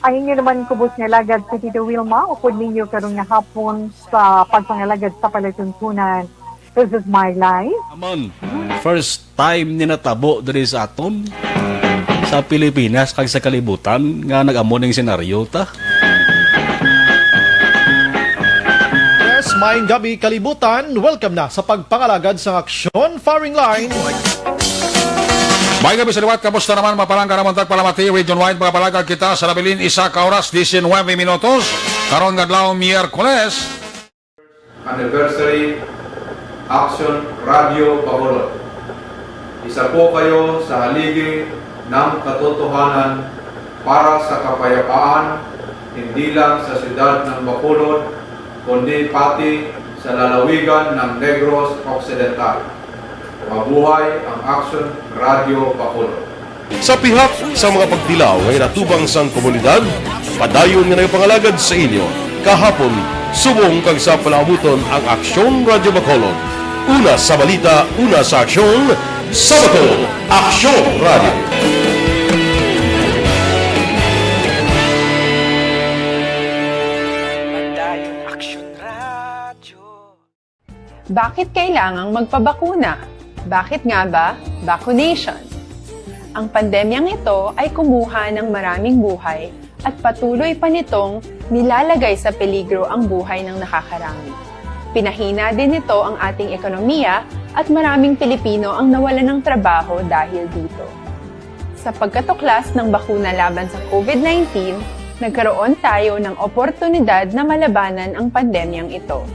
Ang inyo naman kubos nga alagad si Tito Wilma, upod ninyo karon nga hapon sa pagpangalagad sa palatuntunan. This is my life. Aman, first time ni natabo diri sa aton, sa Pilipinas kag sa kalibutan nga nag-amo ning senaryo ta. Yes, maayong gabi, kalibutan. Welcome na sa pagpangalagad sang aksyon, firing line. Maayong gabi sa liwat, kamusta naman, mga palangga namon tagpalamati, region-wide, mga palangga kita sa nabilin, isa ka oras, diecinuebe minutos, karon nga adlaw, Miyerkules. Anniversary Action Radio Bacolod. Isa po kayo sa haligi ng katotohanan para sa kapayapaan, hindi lang sa siyudad ng Bacolod, kundi pati sa lalawigan ng Negros Occidental. Mabuhay ang Aksyon Radyo Bacolod. Sa pihak sa mga pagtilaw nga ginatubang sang komunidad, padayon nga nagapangalagad sa inyo, kahapon, subong kag sa palaabuton ang Aksyon Radyo Bacolod. Una sa balita, una sa aksyon, sa Bacolod, Aksyon Radyo. Padayon Aksyon Radyo. Bakit kailangang magpabakuna? Bakit nga ba vaccination? Ang pandemyang ito ay kumuha ng maraming buhay at patuloy pa nitong nilalagay sa peligro ang buhay ng nakakarami. Pinahina din nito ang ating ekonomiya at maraming Pilipino ang nawalan ng trabaho dahil dito. Sa pagkatuklas ng bakuna laban sa COVID nineteen, nagkaroon tayo ng oportunidad na malabanan ang pandemyang ito.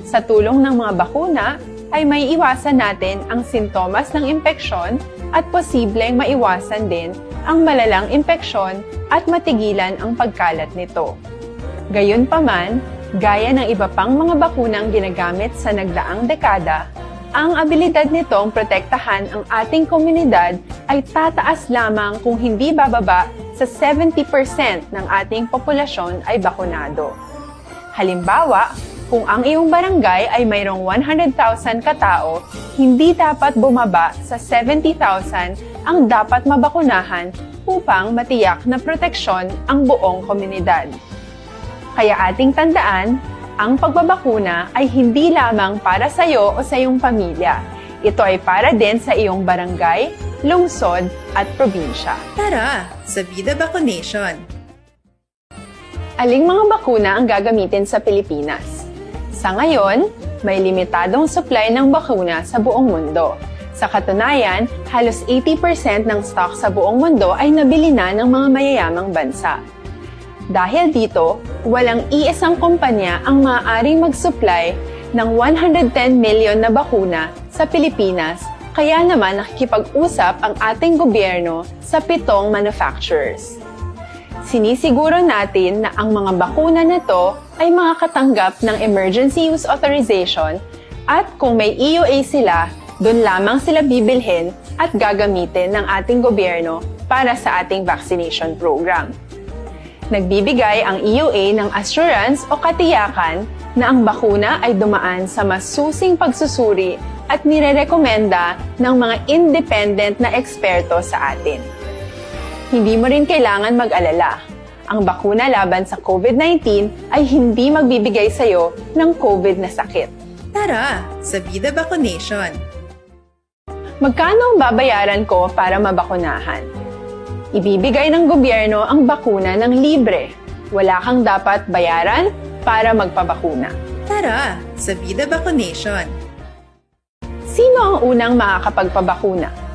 Sa tulong ng mga bakuna, ay maiiwasan natin ang sintomas ng impeksyon at posibleng maiwasan din ang malalang impeksyon at matigilan ang pagkalat nito. Gayunpaman, gaya ng iba pang mga bakunang ginagamit sa nagdaang dekada, ang abilidad nitong protektahan ang ating komunidad ay tataas lamang kung hindi bababa sa seventy percent ng ating populasyon ay bakunado. Halimbawa, kung ang iyong barangay ay mayroong one hundred thousand katao, hindi dapat bumaba sa seventy thousand ang dapat mabakunahan upang matiyak na proteksyon ang buong komunidad. Kaya ating tandaan, ang pagbabakuna ay hindi lamang para sa iyo o sa iyong pamilya. Ito ay para din sa iyong barangay, lungsod, at probinsya. Tara, sa Vida Vaccination! Aling mga bakuna ang gagamitin sa Pilipinas? Sa ngayon, may limitadong supply ng bakuna sa buong mundo. Sa katunayan, halos eighty percent ng stock sa buong mundo ay nabili na ng mga mayayamang bansa. Dahil dito, walang iisang kumpanya ang maaaring mag-supply ng one hundred ten million na bakuna sa Pilipinas, kaya naman nakikipag-usap ang ating gobyerno sa pitong manufacturers. Sinisiguro natin na ang mga bakuna na to ay makakatanggap ng Emergency Use Authorization at kung may E U A sila, doon lamang sila bibilhin at gagamitin ng ating gobyerno para sa ating vaccination program. Nagbibigay ang E U A ng assurance o katiyakan na ang bakuna ay dumaan sa masusing pagsusuri at nirerekomenda ng mga independent na eksperto sa atin. Hindi mo rin kailangan mag-alala. Ang bakuna laban sa COVID nineteen ay hindi magbibigay sa iyo ng COVID na sakit. Tara, sa Vida Vaccination! Magkano ang babayaran ko para mabakunahan? Ibibigay ng gobyerno ang bakuna ng libre. Wala kang dapat bayaran para magpabakuna. Tara, sa Vida Vaccination! Sino ang unang makakapagpabakuna?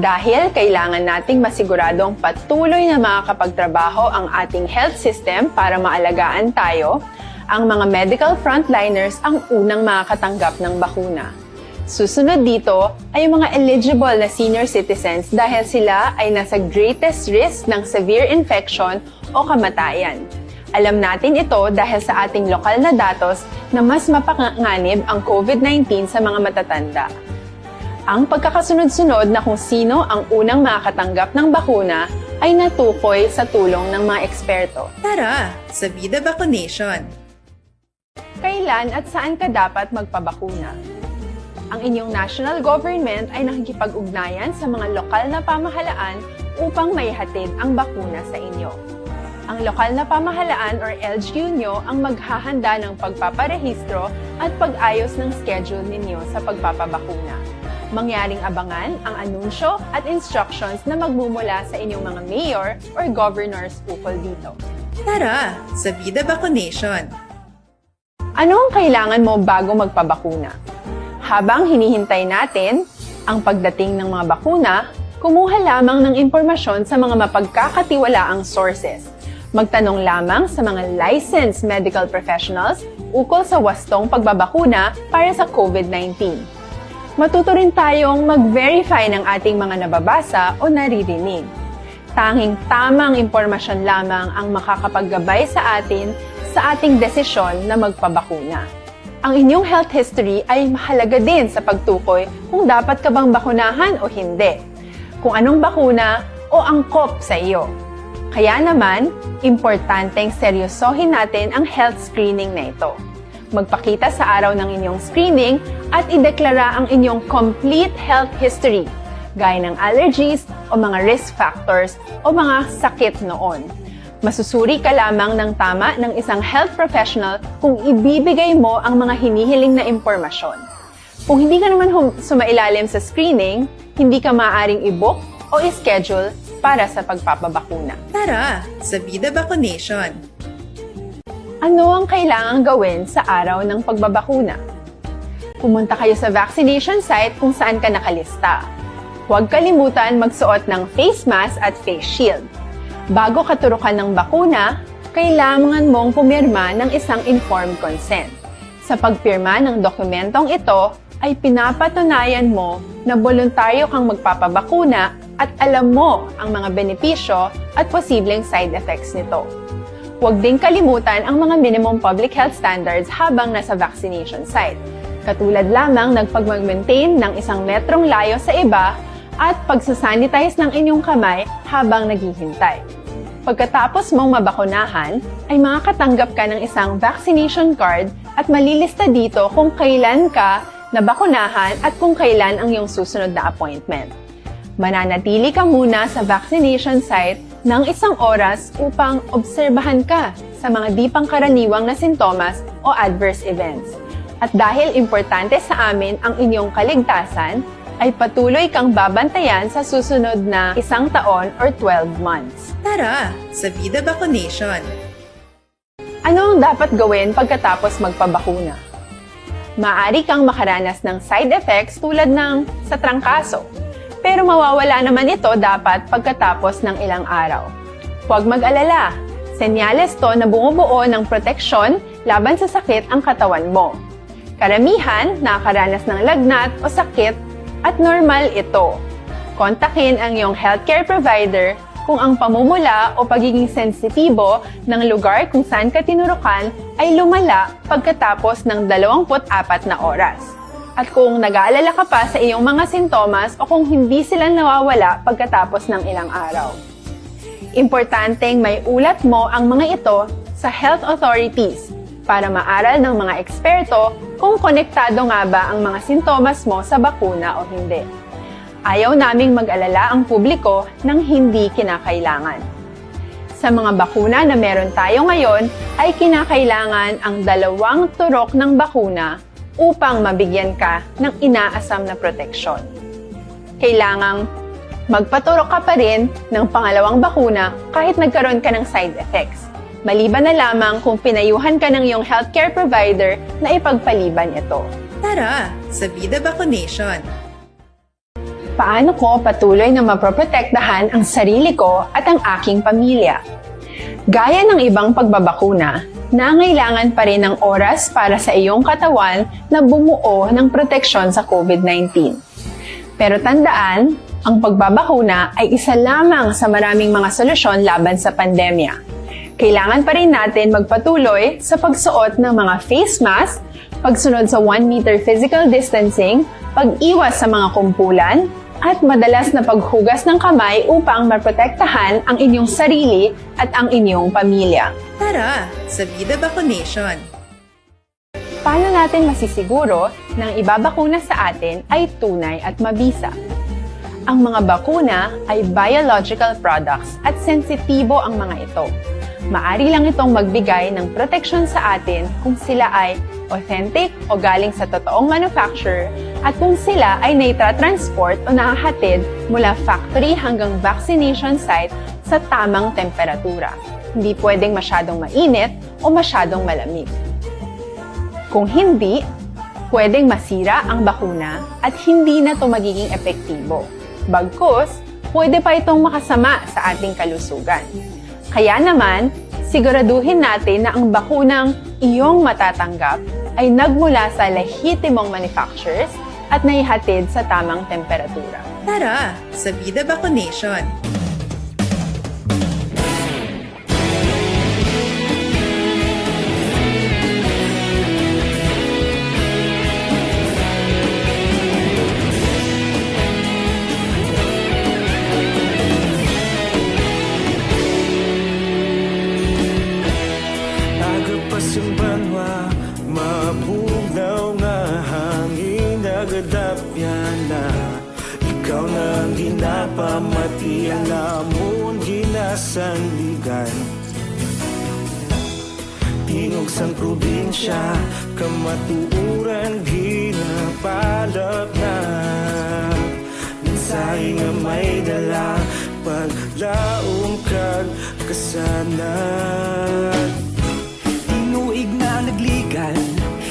Dahil kailangan nating masiguradong patuloy na makakapagtrabaho ang ating health system para maalagaan tayo, ang mga medical frontliners ang unang makakatanggap ng bakuna. Susunod dito ay ang mga eligible na senior citizens dahil sila ay nasa greatest risk ng severe infection o kamatayan. Alam natin ito dahil sa ating lokal na datos na mas mapanganib ang COVID nineteen sa mga matatanda. Ang pagkakasunod-sunod na kung sino ang unang makakatanggap ng bakuna ay natukoy sa tulong ng mga eksperto. Tara, sa Vida Vaccination! Kailan at saan ka dapat magpabakuna? Ang inyong national government ay nakikipag-ugnayan sa mga lokal na pamahalaan upang maihatid ang bakuna sa inyo. Ang lokal na pamahalaan or L G U nyo ang maghahanda ng pagpaparehistro at pag-ayos ng schedule ninyo sa pagpapabakuna. Mangyaring abangan ang anunsyo at instructions na magmumula sa inyong mga mayor or governors ukol dito. Tara, sa Vida Vaccination! Ano ang kailangan mo bago magpabakuna? Habang hinihintay natin ang pagdating ng mga bakuna, kumuha lamang ng impormasyon sa mga mapagkakatiwalaang sources. Magtanong lamang sa mga licensed medical professionals ukol sa wastong pagbabakuna para sa COVID nineteen. Matuto rin tayong mag-verify ng ating mga nababasa o naririnig. Tanging tamang impormasyon lamang ang makakapaggabay sa atin sa ating desisyon na magpabakuna. Ang inyong health history ay mahalaga din sa pagtukoy kung dapat ka bang bakunahan o hindi, kung anong bakuna o angkop sa iyo. Kaya naman, importanteng seryosohin natin ang health screening na ito. Magpakita sa araw ng inyong screening at ideklara ang inyong complete health history, gaya ng allergies o mga risk factors o mga sakit noon. Masusuri ka lamang ng tama ng isang health professional kung ibibigay mo ang mga hinihiling na impormasyon. Kung hindi ka naman hum- sumailalim sa screening, hindi ka maaaring i-book o i-schedule para sa pagpapabakuna. Tara, sa Vida Vaccination! Ano ang kailangang gawin sa araw ng pagbabakuna? Pumunta kayo sa vaccination site kung saan ka nakalista. Huwag kalimutan magsuot ng face mask at face shield. Bago ka turukan ng bakuna, kailangan mong pumirma ng isang informed consent. Sa pagpirma ng dokumentong ito, ay pinapatunayan mo na boluntaryo kang magpapabakuna at alam mo ang mga benepisyo at posibleng side effects nito. Huwag ding kalimutan ang mga minimum public health standards habang nasa vaccination site, katulad lamang ng pagmag-maintain ng isang metrong layo sa iba at pagsasanitize ng inyong kamay habang naghihintay. Pagkatapos mong mabakunahan, ay makakatanggap ka ng isang vaccination card at malilista dito kung kailan ka nabakunahan at kung kailan ang iyong susunod na appointment. Mananatili ka muna sa vaccination site ng isang oras upang obserbahan ka sa mga di pangkaraniwang na sintomas o adverse events. At dahil importante sa amin ang inyong kaligtasan, ay patuloy kang babantayan sa susunod na isang taon or twelve months. Tara, sa Vida Vaccination! Ano ang dapat gawin pagkatapos magpabakuna? Maaari kang makaranas ng side effects tulad ng sa trangkaso, pero mawawala naman ito dapat pagkatapos ng ilang araw. Huwag mag-alala, senyales to na bumubuo ng proteksyon laban sa sakit ang katawan mo. Karamihan nakakaranas ng lagnat o sakit at normal ito. Kontakin ang iyong healthcare provider kung ang pamumula o pagiging sensitibo ng lugar kung saan ka tinurukan ay lumala pagkatapos ng dalawampu't apat na oras, at kung nag-aalala ka pa sa iyong mga sintomas o kung hindi sila nawawala pagkatapos ng ilang araw. Importanteng may ulat mo ang mga ito sa health authorities para maaral ng mga eksperto kung konektado nga ba ang mga sintomas mo sa bakuna o hindi. Ayaw naming mag-alala ang publiko ng hindi kinakailangan. Sa mga bakuna na meron tayo ngayon, ay kinakailangan ang dalawang turok ng bakuna upang mabigyan ka ng inaasam na proteksyon. Kailangang magpaturok ka pa rin ng pangalawang bakuna kahit nagkaroon ka ng side effects, maliban na lamang kung pinayuhan ka ng iyong healthcare provider na ipagpaliban ito. Tara, sa Vida Vaccination! Paano ko patuloy na mapoprotektahan ang sarili ko at ang aking pamilya? Gaya ng ibang pagbabakuna, nangailangan pa rin ng oras para sa iyong katawan na bumuo ng proteksyon sa COVID nineteen. Pero tandaan, ang pagbabakuna ay isa lamang sa maraming mga solusyon laban sa pandemya. Kailangan pa rin natin magpatuloy sa pagsuot ng mga face mask, pagsunod sa one meter physical distancing, pag-iwas sa mga kumpulan, at madalas na paghugas ng kamay upang maprotektahan ang inyong sarili at ang inyong pamilya. Tara, sa Vida Vaccination! Paano natin masisiguro na ang ibabakuna sa atin ay tunay at mabisa? Ang mga bakuna ay biological products at sensitibo ang mga ito. Maari lang itong magbigay ng proteksyon sa atin kung sila ay authentic o galing sa totoong manufacturer at kung sila ay naitra-transport o nahahatid mula factory hanggang vaccination site sa tamang temperatura. Hindi pwedeng masyadong mainit o masyadong malamig. Kung hindi, pwedeng masira ang bakuna at hindi na ito magiging epektibo. Bagkus, pwede pa itong makasama sa ating kalusugan. Kaya naman, siguraduhin natin na ang bakunang iyong matatanggap ay nagmula sa lehitimong manufacturers at naihatid sa tamang temperatura. Tara, sa Vida Vaccination! Yana, ikaw na ang ginapamati, ang amon ginasandigan. Tingog sang probinsya, kamatuoran ginapalapna. Mensahe nga may dala, paglaom kag kasanag. Tinuig na nagligan,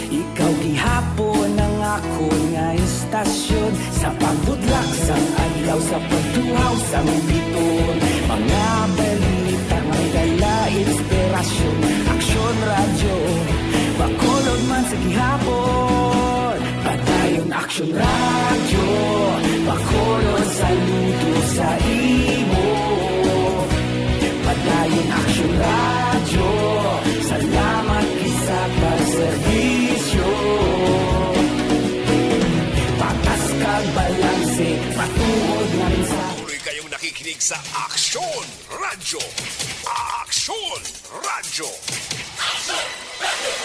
ikaw gihapon ang akon nga istasyon. Sa pagbudlak sang adlaw, sa pagtuhaw sang biton, mga balita may dala inspirasyon. Aksyon Radyo, Bacolod man sa gihapon. Padayon Aksyon Radyo, Bacolod, saludo sa imo. Padayon Aksyon Radyo, salamat kisa pagserbisyo. Patas kag balanse, matuod nga mensahe. Patuloy kayong nakikinig sa Aksyon Radyo. Aksyon Radyo.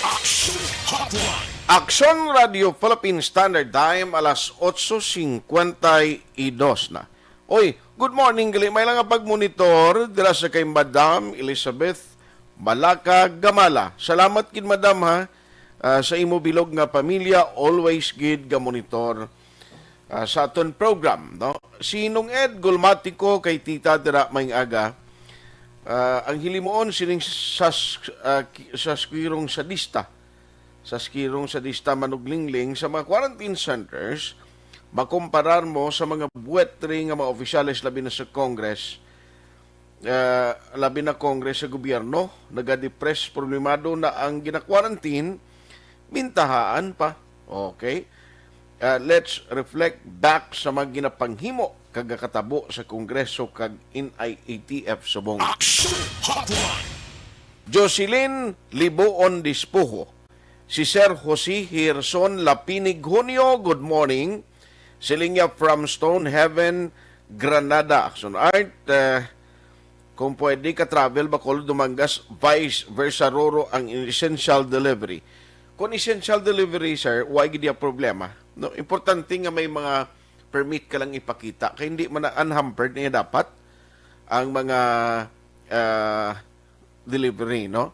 Aksyon Hotline. Aksyon Radio Philippine Standard Time, alas otso cincuenta y dos na. Oy, good morning. Gali may lang nga pagmonitor dira sa kay Madam Elizabeth Malaka Gamala. Salamat gid, Madam, ha, ah, sa imo bilog nga pamilya, always gid ga monitor, ah, sa aton program, no? Si Nong Ed Gulmatico kay Tita dira may aga. Ah, ang hilimuon sining sas, ah, ki- saskirong sadista, saskirong sadista manuglingling sa mga quarantine centers, makomparar mo sa mga buwetri nga mga opisyales, labi na sa Congress, ah, labi na Congress sa gobyerno, nagadepress, problemado na ang gina-quarantine, mintahaan pa. Okay? Ah, let's reflect back sa mga ginapanghimo kag nakatabo sa Kongreso kag N I A T F subong. Action Hotline. Jocelyn Libuon Dispuho, si Sir Jose Hirson Lapinig Junio, good morning. Siling niya from Stone Heaven, Granada. Action Art, eh, kung pwede ka travel Bacolod, Dumangas, vice versa, Roro ang essential delivery. Kung essential delivery, sir, why gid ang problema? No, importante nga may mga permit ka lang ipakita kay hindi man na unhampered niya dapat ang mga, ah, delivery, no?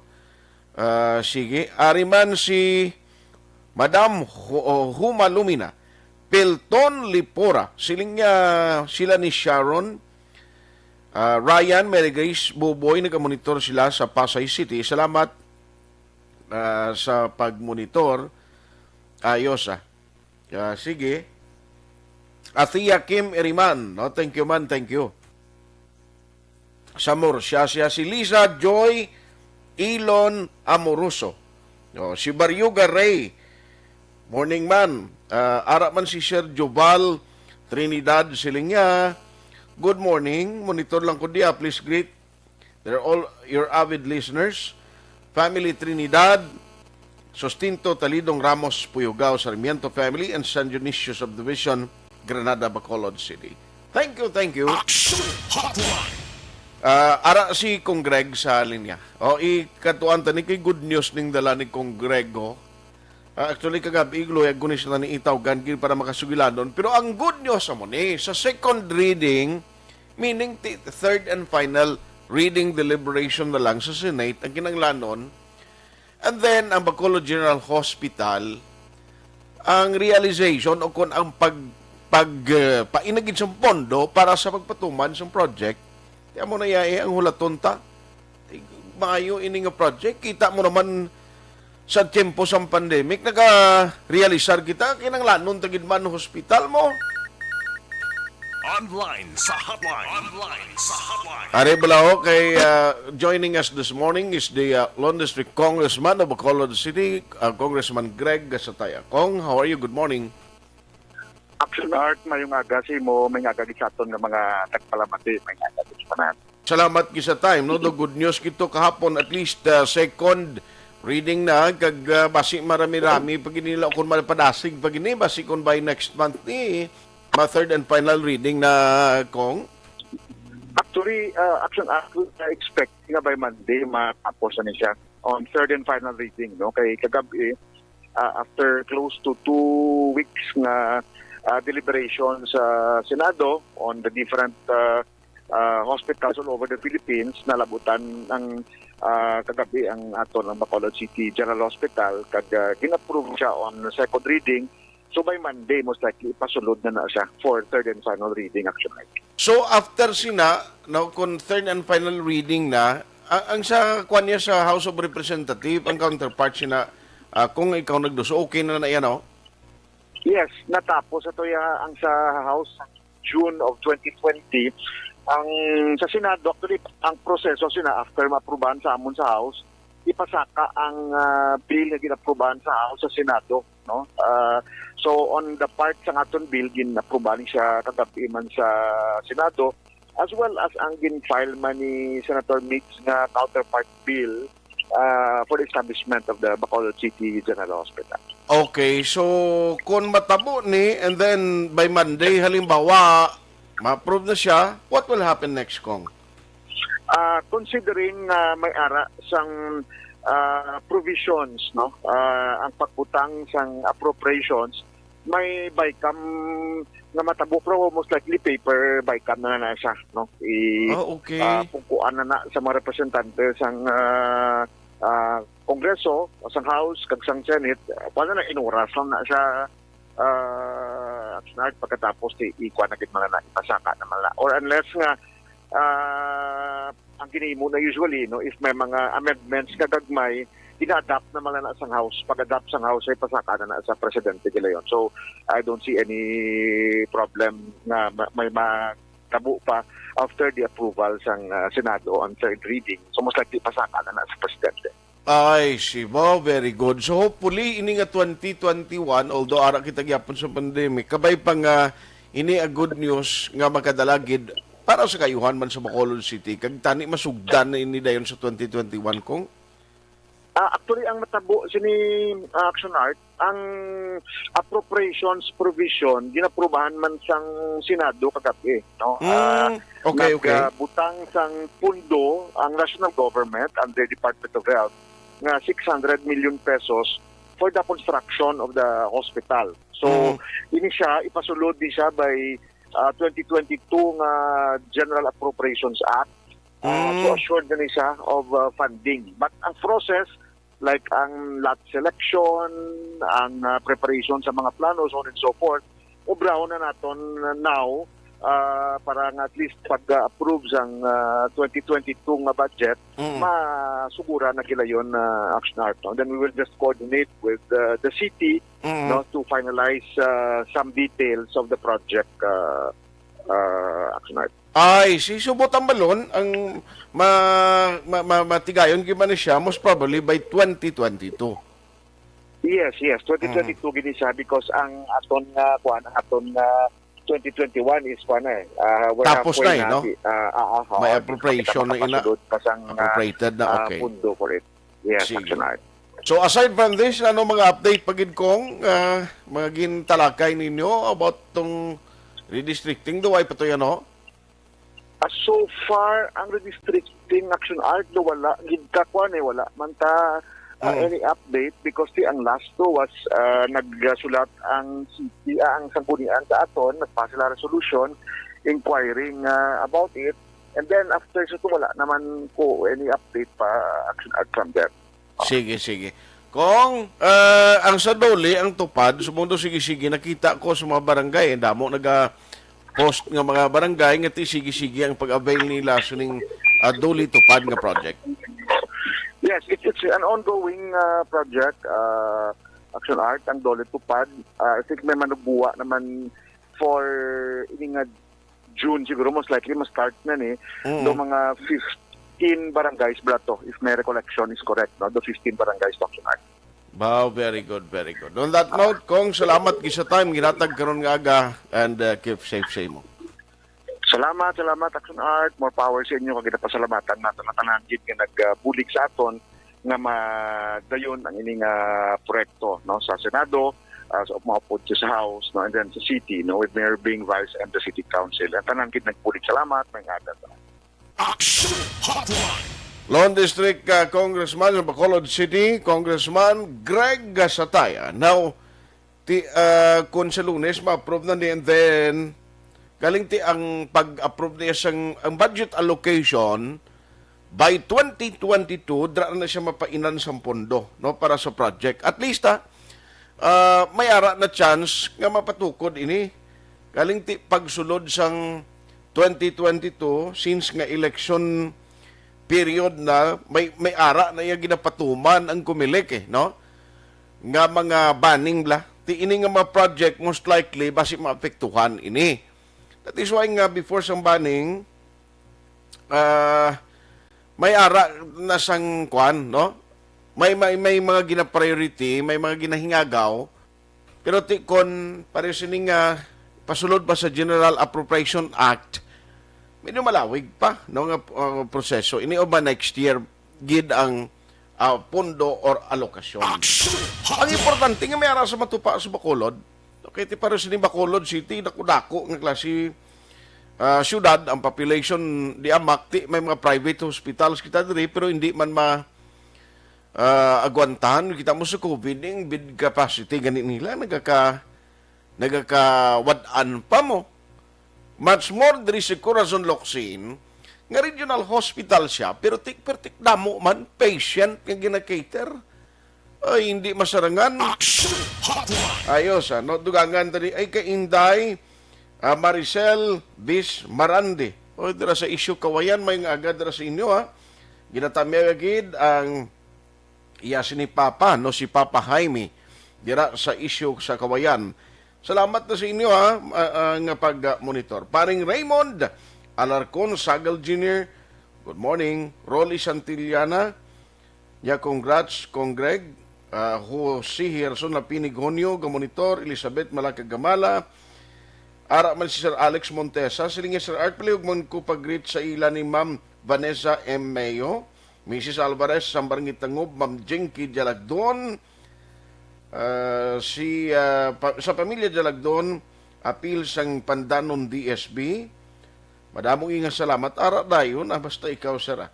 Ah, sige, ari man si Madam Hu- Huma Lumina, Pilton Lipora, siling niya sila ni Sharon, ah, Ryan, Mary Grace, Buboy, nagamonitor sila sa Pasay City. Salamat, ah, sa pagmonitor. Ayos, ah. Ah, sige. Athea Kim Iriman, no? Thank you, man. Thank you. Sa Murcia, siya si Lisa Joy Ilon Amoroso. Oh, si Baryoga Ray. Morning, man. Ah, ara man si Sir Joval Trinidad, siling niya, "Good morning. Monitor lang ko diya. Please greet, they're all your avid listeners. Family Trinidad, Sustinto, Talidong, Ramos, Puyogao, Sarmiento family, and San Dionisio Subdivision, Granada, Bacolod City." Thank you, thank you. Action Hotline. Ah, ara si Kong Greg sa linya. O, ikatuan tani kay good news ning dala ni Kong Greg, oh. Ah, actually, kagabi, iglo, ya, guni sila ni itaw, gan gid para makasugilanon. Pero ang good news amo ni, sa second reading, meaning ti-, third and final reading deliberation na lang sa Senate, ang kinanglanon, and then, ang Bacolod General Hospital, ang realization o kung ang pag, pag, uh, painagid sa pondo para sa pagpatuman sa project, kaya mo na iya, eh, ang hulaton ta. Maayo ini nga project. Kita mo naman sa tiyempo sang pandemic, naka-realisar kita, kinanglanon ta gid man hospital mo. Online sa hotline. Online sa hotline. Are bala ho kay, uh, joining us this morning is the, uh, Lone District Congressman of Bacolod City, uh, Congressman Greg Gasataya. Kong, how are you? Good morning. Action Art, mayong aga sa imo, may aga gid sa aton nga mga tagpalamati, may aga gid sa tanan. Salamat gid sa time, no? Do good news kito kahapon, at least, uh, second reading na, kag, uh, basi marami-rami pa gid nila kung malapadasig pa gid ni, basi kung by next month ni, ma third and final reading na, Kong. Actually, uh, Action Art, we are expecting nga by Monday matapos na ni siya on third and final reading, no? Kay kagabi, ah, after close to two weeks nga ah, deliberation sa Senado on the different, ah, ah, hospitals all over the Philippines, nalabutan ang, ah, kagabi ang aton, ang Bacolod City General Hospital, kag, ah, gin-approve siya on second reading. So by Monday, most likely, ipasulod na na siya for third and final reading, actually. So, after sina, no, kung third and final reading na, a-, ang sa kwan niya sa House of Representative, ang counterpart sina, ah, kung ikaw nagduso, okay na na yan, no? Yes, natapos ato ya ang sa House June of twenty twenty. Ang sa Senado, actually, ang proseso sina after maaprubahan sa amon sa House, ipasaka ang, ah, bill nga ginaprubahan sa House sa Senado, no? Ah, so on the part sa aton bill, ginaprubahan siya kagabi man sa Senado, as well as ang gin-file man ni Senator Migs nga counterpart bill, ah, for the establishment of the Bacolod City General Hospital. Okay, so kung matabo ni, and then by Monday, halimbawa, ma-approve na siya, what will happen next, Kong? Ah, considering nga may ara sang, ah, provisions, no, ah, ang pagbutang sang appropriations, may BICAM nga matabo, pero most likely paper BICAM na na siya, no? I, Ah, okay. ah, pungkuan na na sa mga representante sang, ah, ah, Kongreso, sang House, kag sang Senate, ah, wala na, inuras lang na siya, ah, Snart, pagkatapos, i-, ikuan na gid man na, ipasaka naman na. Or unless nga, ah, ang ginimo na usually, no, if may mga amendments nga gagmay, ina-adapt naman na sang House. Pag-adapt sang House, ay pasaka na na sa presidente gilayon. So, I don't see any problem nga ma-, may matabo pa after the approval sang, ah, Senado on third reading. So, most likely, pasaka na na sa presidente. Ay, si, wow, very good. So, hopefully, ini nga twenty twenty-one, although ara kita gyapon sa pandemic, kabay pa nga ini a good news nga makadala gid para sa kaayuhan man sa Bacolod City, kag tani masugdan na ini dayon sa twenty twenty-one, Kong? Ah, actually, ang matabo sini, ah, Action Art, ang appropriations provision ginaprubahan man sang Senado kagabi, no? Ah, Mm, okay, nag, okay. ah, butang sang pundo ang national government under Department of Health nga six hundred million pesos for the construction of the hospital. So, Mm. ini siya, ipasulod ni siya by, ah, twenty twenty-two nga General Appropriations Act. Ah, so, Mm. assured na ni siya of, ah, funding. But ang process, like ang lot selection, ang, ah, preparation sa mga plano, so on and so forth, obrahon na naton now, ah, para nga at least pag-approve sang, ah, twenty twenty-two nga budget, Mm. masugura na gilayon na Action Art, no? Then we will just coordinate with, ah, the city, Mm. no, to finalize, ah, some details of the project, ah, ah, Action Art. Ay, si subot ang balon, ang ma-, ma-, ma-, matigayon gyud man ni siya, most probably by twenty twenty-two. Yes, yes, Mm. twenty twenty-two gid siya because ang aton nga, kuan, ang aton nga twenty twenty-one is, kuan, eh, ah, we're Tapos halfway na, eh, na, no? di, ah, ah, ah, May ah, di appropriation na ina. makapasulod pa sang, ah, Appropriated na, ah, okay. pundo for it. Yes, Sige. Action Art. So, aside from this, ano mga update pa gid, Kong, ah, mga gintalakay ninyo about tong redistricting? Duway pa to yan, no? Ah, so far, ang redistricting, Action Art, do wala gid ka, kuan, eh, wala man ta, ah, Mm. any update because ti ang last do was, ah, nagsulat ang city, ah, ang sanggunian sa aton, nagpasa sila resolution inquiring, ah, about it. And then after sa to, wala naman ko any update pa, Action Art, from there. Sige, sige. Kong, ah, ang sa DOLE, ang TUPAD, subong daw sige-sige, nakita ko sa mga barangay, ang damo naga-post nga mga barangay nga ti sige-sige ang pag-avail nila sining, ah, DOLE TUPAD nga project. Yes, it, it's an ongoing, ah, project, ah, Action Art, ang DOLE TUPAD. Ah, I think may manugbuwa naman for ini nga June siguro, most likely ma-start na ni. Mm. Do mga fifteen barangays bala to, if my recollection is correct, no? Do fifteen barangays to, Action Art. Wow, very good, very good. On that note, Kong, salamat gid sa time ginhatag karon nga aga, and, uh, keep safe sa imo. Salamat, salamat, Action Art. More power sa inyo. Kag ginapasalamatan naton ang tanan gid nga nagbulig sa aton nga madayon ang ini nga proyekto, no, sa Senado, ah, sa maupod siya sa House, no, and then sa city, no, with Mayor Bing, Vice, and the City Council. Ang tanan gid nagbulig, salamat, may ngada. Action Hotline. Lone District, ah, Congressman sa Bacolod City, Congressman Greg Gasataya. Now, Ti, ah, kung sa Lunes ma-approve na ni, and then galing ti ang pag-approve niya sang, ang budget allocation by twenty twenty-two, dira na siya mapainan sang pondo, no, para sa project. At least, ah, ah, may ara na chance nga mapatukod ini. Galing ti pagsulod sang twenty twenty-two, since nga election period na, may, may ara na iya ginapatuman ang Comelec, eh, no? Nga mga banning bla. Ti ini nga mga project, most likely, basi maapektuhan ini. That is why nga before sang banning, ah, may ara na sang kwan, no? May, may, may mga gina-priority, may mga ginahingagaw. Pero ti, kon pareho sini nga pasulod pa sa General Appropriation Act, medyo malawig pa, no, nga, uh, proseso. Ini o ba next year gid ang, uh, pondo or alokasyon. Ang importante nga may ara sa matupa sa Bacolod. Okay, ti pareho sini Bacolod City, dako-dako nga klase, uh, syudad, ang population di amak, ti may mga private hospitals kita diri, pero hindi man ma, ah, agwantahan. Kita mo sa COVID, ning bed capacity gani nila, nagaka-, nagakawad-an pa mo. Much more diri sa Corazon Locsin, nga regional hospital siya, pero tik, pero tik damo man patient nga gina-cater. Ay, hindi masarangan. Action Hotline. Ayos, ano, dugangan tani ay kay Inday, ah, Maricel Bis Marande. O, dira sa Isyu Kawayan, may nga aga dira sa inyo, ha. Ginatamyaw gid ang iya sini Papa, no, si Papa Jaime, dira sa Isyu sa Kawayan. Salamat na sa inyo, ha, ah, ah, nga pag-monitor. Paring Raymond Alarcon Sagal Junior, good morning. Rolly Santillana, ya, congrats, Kong Greg. Ah, Jose Gerson Lapinig Honyo, ga monitor, Elizabeth Malacag Gamala. Ara man si Sir Alex Montesa, siling niya, "Sir Art, palihog man ko pag-greet sa ila ni Ma'am Vanessa M Mayo." Missus Alvarez, sang Barangay Tangob, Ma'am Jinky Jalagdon, ah, si, ah, pa-, sa pamilya Jalagdon, apil sang Pandanon D S B. Madamo nga salamat. Ara dayon, ah, basta ikaw, sir, ah.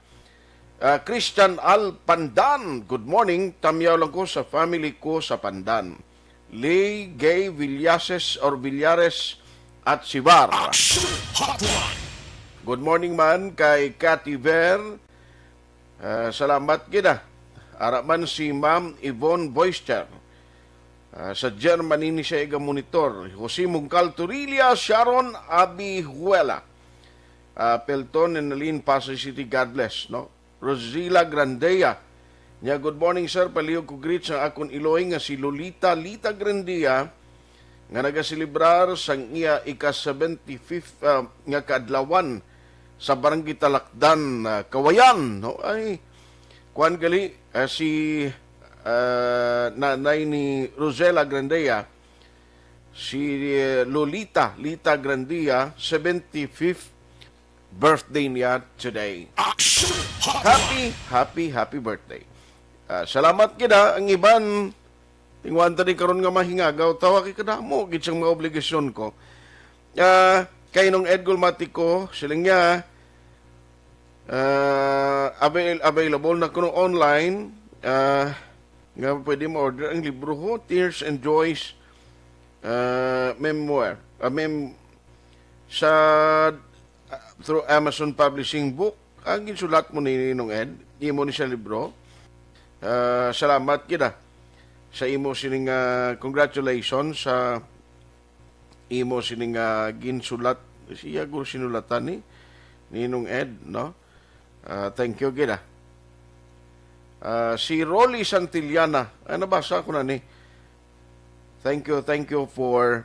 Ah, Christian Al Pandan, good morning. Tamyaw lang ko sa family ko sa Pandan. Lee Gay Villases or Villares at Sibar. Action Hotline. Good morning man kay Cathy Ver. Ah, salamat gid, ah. Ara man si Ma'am Yvonne Boyster. Ah, sa Germany ni siya iga monitor. Jose Mungkal Torilla, Sharon Abihuela. Ah, Pelton and Aline, Pasay City, God bless, no? Rosila Grandea. Nya, "Good morning, sir. Palihog ko greet sa akon iloy nga si Lolita Lita Grandea, nga nagaselebrar sang iya ika-seventy-fifth, ah, nga kaadlawan sa Barangay Talakdan, ah, Kawayan." No? Ay, kuwan gali, ah, si, ah, nanay ni Rosela Grandea, si, eh, Lolita Lita Grandea, seventy-fifth birthday niya today. Action Hotline. Happy, happy, happy birthday. Ah, salamat gid, ha. Ang iban, tinguhan ta ni karon nga mahingagaw, tawa kay kadamo gid sang mga obligasyon ko. Ah, kay Nong Ed Gulmatico, siling niya, ah, avail-, available na kuno online, ah, nga pwede mo-order ang libro ho, Tears and Joys, ah, Memoir. Ah, mem-, sa ah, through Amazon Publishing Book, ang ginsulat mo ni Nong Ed, imo ni siya libro. Ah, salamat gid, ah, sa imo sining, ah, congratulations sa imo sining, ah, ginsulat. Siya guro sinulatan ni, ni Nong Ed, no? Ah, thank you gid, ah. Ah, si Rolly Santillana, ay, nabasa ko na ni. Thank you, thank you for,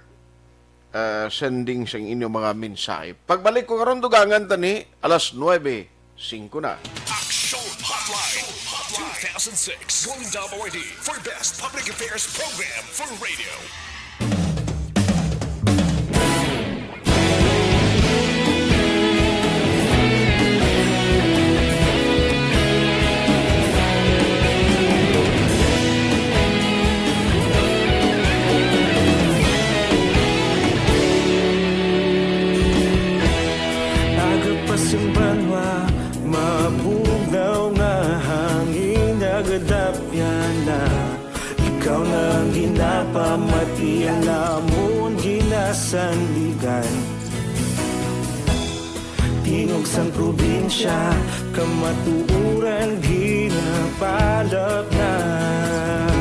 uh, sending sang inyong mga mensahe. Pagbalik ko karon, dugangan ta ni, alas nuebe singko na. Action Hotline two thousand six Golden Dome Awardee for Best Public Affairs Program for Radio. Agapasimbanwa, mabugnaw nga hangin, nagadapyan na. Ikaw na ang ginapamati Sanligan. Tingog sang probinsya, kamatuoran ginapalapnag.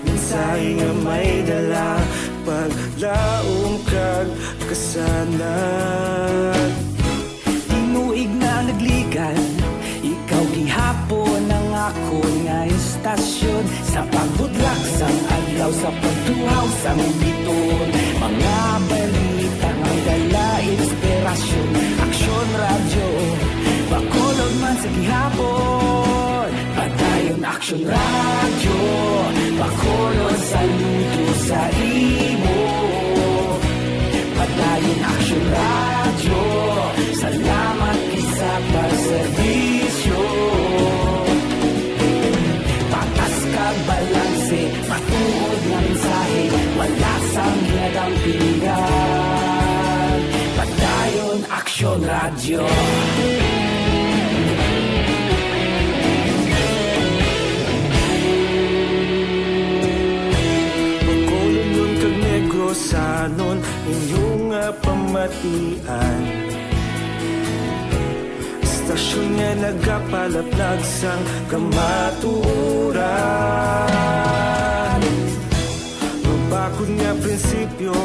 Mensahe nga may dala, paglaom kag kasanag. Tinuig na nagligan, ikaw gihapon ang akon nga istasyon. Sa pagbudlak sang adlaw, sa pagtuhaw sang bituon, mga balita nga may dala inspirasyon. Aksyon Radyo, Bacolod man sa gihapon. Padayon Aksyon Radyo, Bacolod, saludo sa imo. Padayon Aksyon Radyo, salamat gid sa pagserbisyo. Patas kag balanse, matuod nga mensahe, wala sang ginadampingan. Padayon Aksyon Radyo. Bacolodnon kag Negrosanon, inyo nga pamatian. Istasyon nga nagapalaplag sang kamatuoran. Mabakod nga prinsipyo,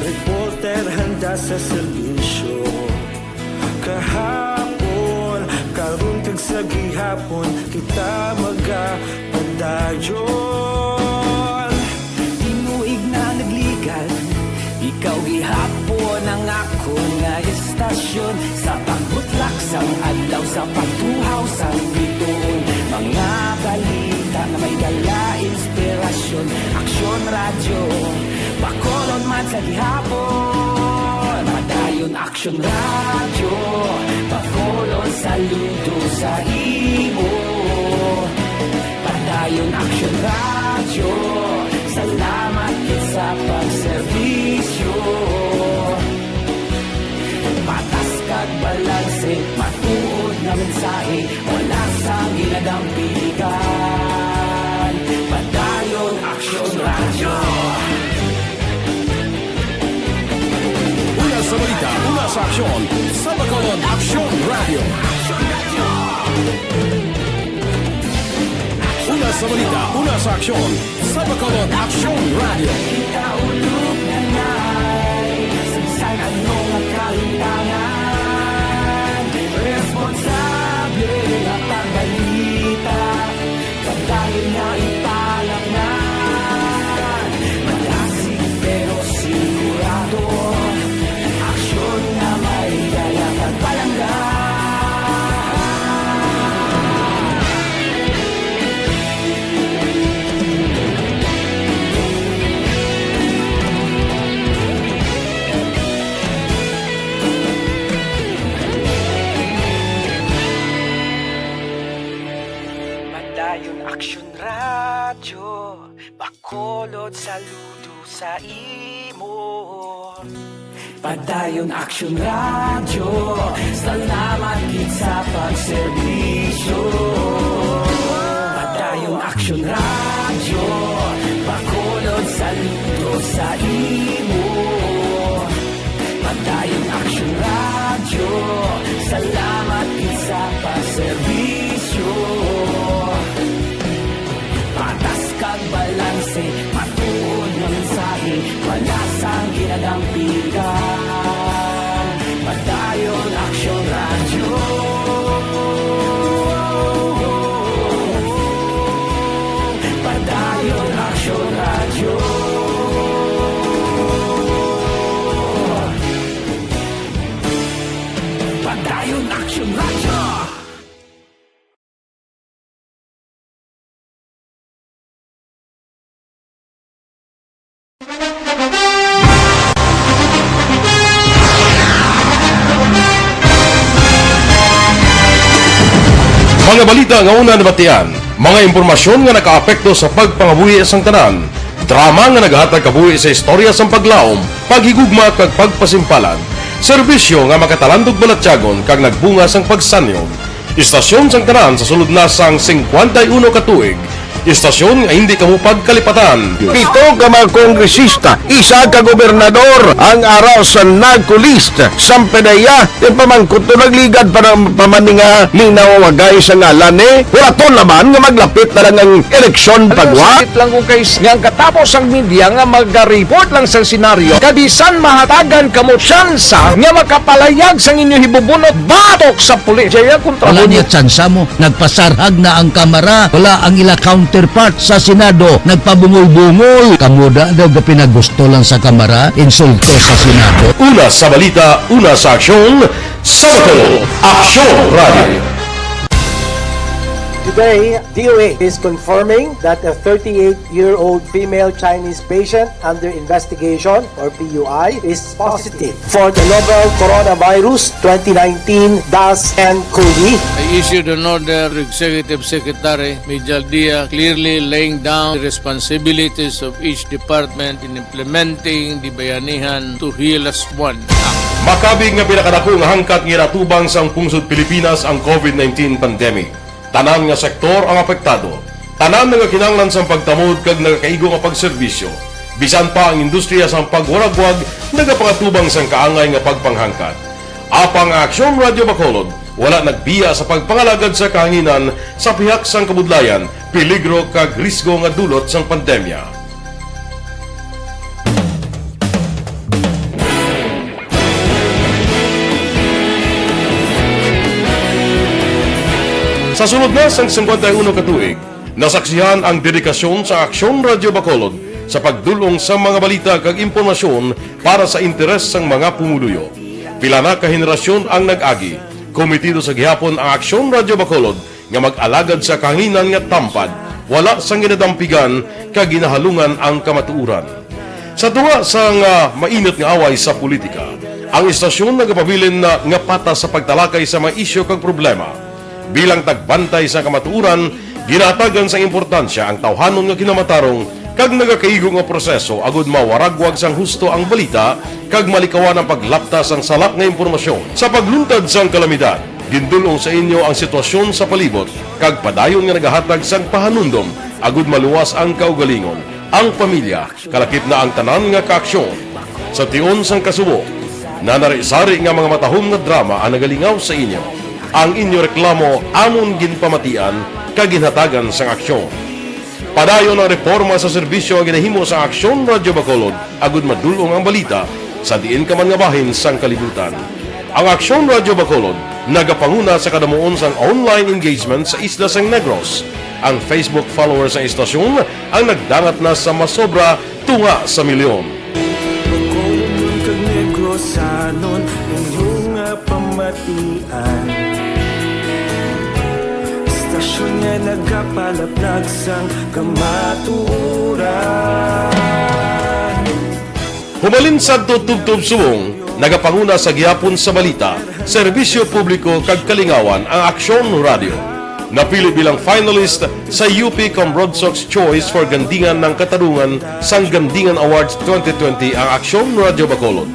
reporter handa sa serbisyo. Kahapon, karon kag sa gihapon, kita magapadayon. Tinuig na nagligan, ikaw gihapon ang akon nga istasyon. Sa pagbutlak sang adlaw, sa pagtuhaw sang bituon, mga balita nga may dala inspirasyon. Aksyon Radyo, Bacolod man sa gihapon. Padayon Aksyon Radyo, Bacolod, saludo sa imo. Padayon Aksyon Radyo, salamat gid sa pagserbisyo. Patas kag balanse, matuod nga mensahe, wala sang ginadampigan. Padayon Aksyon Radyo. Una sa balita, una sa aksyon, sa Bacolod Aksyon Radyo. Una sa balita, una sa aksyon, sa Bacolod Aksyon Radyo. Kita ulog na nay, sa bisan ano nga kalimtangan, responsable nga pagbalita, padayon nga ipalapngan. Malasig pero sigurado, aksyon nga may dala kag palangga. Padayon Aksyon Radyo, Bacolod, saludo sa imo. Padayon Aksyon Radyo, salamat gid sa pagserbisyo. Padayon Aksyon Radyo, Bacolod, saludo sa imo. Padayon Aksyon Radyo, salamat gid sa pagserbisyo. Patas kag balanse, matuod nga mensahe, wala sang ginadampigan. Padayon Aksyon Radyo. Padayon Aksyon Radyo. Padayon Aksyon Radyo. Mga balita nga una nabatian, mga impormasyon nga nakaapekto sa pagpangabuhi sang tanan, drama nga naghatag kabuhi sa istorya sang paglaom, paghigugma kag pagpasimpalan, serbisyo nga makatalandog balatyagon kag nagbunga sang pagsanyon. Istasyon sang tanan sa sulod na sang singkwenta y uno ka tuig, Istasyon nga hindi kamo pagkalipatan. Pito ka mga kongresista, isa ka gobernador ang ara sa NAGCO list. Sampedeya, yung pamangkot to nagligad pa ng pamaninga, linaw wagay sa ngalan eh. Wala to naman nga maglapit na lang ang eleksyon pagwa. Sakit lang kung kay nga ang katapos ang media nga mag-report lang sa senaryo. Kabisan mahatagan kamo tsansa nga makapalayag sang inyo hibubunot batok sa pulis. Jaya kontra Wala mo. Niya tsansa mo. Nagpasarhag na ang kamara. Wala ang ila counterpart sa Senado. Nagpabungol-bungol. Kamo da daw gapinagusto lang sa kamara. Insulto sa Senado. Una sa balita, una sa aksyon, sa Bacolod, Aksyon Radio. Today, D O A is confirming that a thirty-eight-year-old female Chinese patient under investigation, or P U I, is positive for the novel coronavirus twenty nineteen dash ten COVID. I issued an order to Executive Secretary Mijal Dia, clearly laying down the responsibilities of each department in implementing the Bayanihan to Heal As One Act. Makabig nga pinakadako nga hangkat nga ginatubang sang pungsod Pilipinas ang COVID nineteen pandemic. Tanan nga sektor ang apektado. Tanan nga kinahanglan sang pagtamod kag nagakaigo nga pagserbisyo. Bisan pa ang industriya sang pagwaragwag nagapangatubang sang kaangay nga pagpanghangkat. Apang ang Aksyon Radio Bacolod wala nagbiya sa pagpangalagad sa kahanginan sa pihak sang kabudlayan, peligro kag risgo nga dulot sang pandemya. Sa sulod na sang singkwenta y uno ka tuig, nasaksihan ang dedikasyon sa Aksyon Radio Bacolod sa pagdul-ong sa mga balita kag impormasyon para sa interes sang mga pumuluyo. Pila na ka henerasyon ang nag-agi. Komitido sa gihapon ang Aksyon Radio Bacolod nga mag-alagad sa kahanginan nga tampad, wala sang ginadampigan kag ginahalungan ang kamatuoran. Sa tunga sang, ah, mainit nga away sa politika, ang istasyon nagapabilin na nga patas sa pagtalakay sa mga isyu kag problema. Bilang tagbantay sa kamatuoran, ginahatagan sang importansya ang tawhanon nga kinamatarong kag nagakaigo nga proseso agud mawaragwag sang husto ang balita kag malikawan ang paglapta sang sala nga impormasyon. Sa pagluntad sang kalamidad, gindul-ong sa inyo ang sitwasyon sa palibot kag padayon nga nagahatag sang pahanumdom agud maluwas ang kaugalingon, ang pamilya, kalakip na ang tanan nga kaaksyon. Sa tion sang kasubo, nanari-sari nga mga matahom nga drama ang nagalingaw sa inyo. Ang inyo reklamo amon ginpamatian kag ginhatagan sang aksyon. Padayon ang reporma sa serbisyo nga ginahimo sa Aksyon Radio Bacolod agud madul-ong ang balita sa diin ka man nga bahin sang kalibutan. Ang Aksyon Radio Bacolod nagapanguna sa kadamuon sang online engagement sa isla sang Negros. Ang Facebook followers sang istasyon ang nagdangat na sa masobra tunga sa milyon. Bacolodnon kag Negrosanon, inyo nga pamatian. Istasyon nga nagapalaplag sang kamatuoran. Humalin sadto tubtob subong, nagapanguna sa gihapon sa balita, serbisyo publiko kag kalingawan ang Aksyon Radio. Napili bilang finalist sa U P Comrade Sox Choice for Gandingan ng Katarungan sang Gandingan Awards twenty twenty ang Aksyon Radio Bacolod.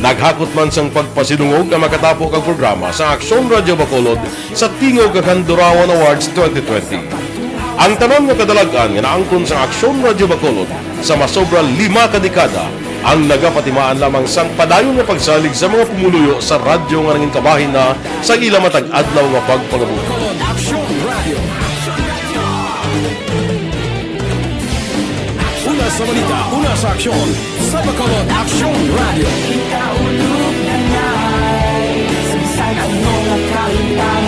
Naghakot man sang pagpasidungog ang makatapo kag programa sa Aksyon Radio Bacolod sa Tingog kag Handurawan Awards twenty twenty. Ang tanan nga kadalag-an nga naangkon sang Aksyon Radio Bacolod sa masobra lima ka dekada ang nagapatimaan lamang sang padayon nga pagsalig sa mga pumuluyo sa radyo nga nanginkabahin na sa ila matag adlaw nga pagpangabuhi. Aksyon Radio. Una sa balita, una sa aksyon, sa Bacolod Aksyon Radio. Kita ulog na ngay, sagsag ang mga kaintangan.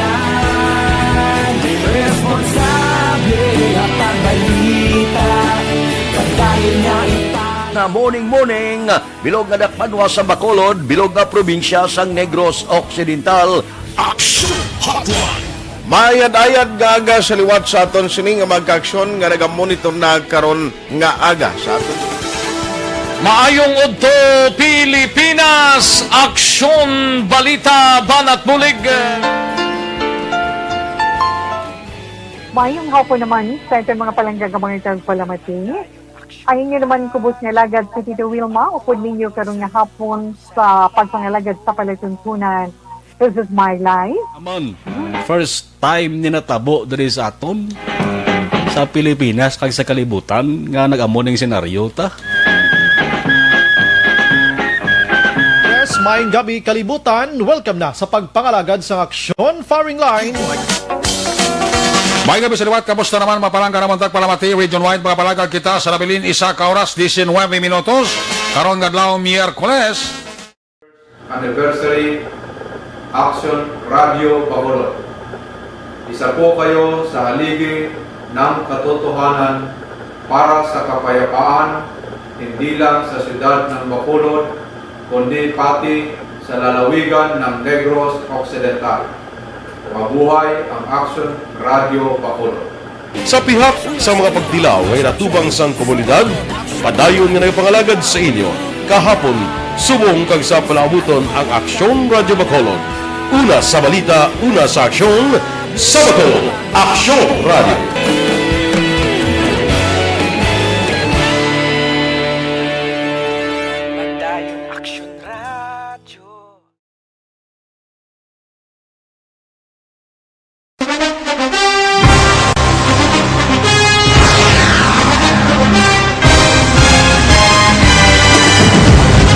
Responsable nga pagbalita, pagdayon nga ita- Na morning, morning, bilog nga dakpanwa sa Bacolod, bilog nga probinsya sang Negros Occidental. Action Hotline. Maayad-ayad nga aga sa liwat sa aton sini nga mga kaaksyon nga nagamonitor na karon nga aga sa aton. Maayong udto, Pilipinas! Aksyon, balita, banat bulig. Maayong hapon naman sa aton mga palangga nga mga tagpalamati. Ang inyo naman kubos nga alagad si Tito Wilma, upod ninyo karon nga hapon sa pagpangalagad sa palatuntunan. This is my life. Naman, first time ni natabo diri sa aton. sa Pilipinas kag sa kalibutan nga nag-amo ning senaryo ta. Yes, maayong gabi, kalibutan. Welcome na sa pagpangalagad sa Aksyon Firing Line. May gabi sa liwat, kamusta naman? Mapalangga naman tagpalamati, region-wide, mga palagag kita sa nabilin, isa ka oras, diecinuebe minutos. Karon nga adlaw, Miyerkules. Anniversary, Action Radio Bacolod. Isa po kayo sa haligi ng katotohanan para sa kapayapaan, hindi lang sa siyudad ng Bacolod, kundi pati sa lalawigan ng Negros Occidental. Mabuhay ang Action Radio Bacolod. Sa pihak sa mga pagtilaw nga inatubang sang komunidad, padayon nga nagapangalagad sa inyo kahapon, subong kag sa palaabuton ang Aksyon Radyo Bacolod. Una sa balita, una sa aksyon, sa Bacolod, Aksyon Radyo. Padayon Aksyon Radyo.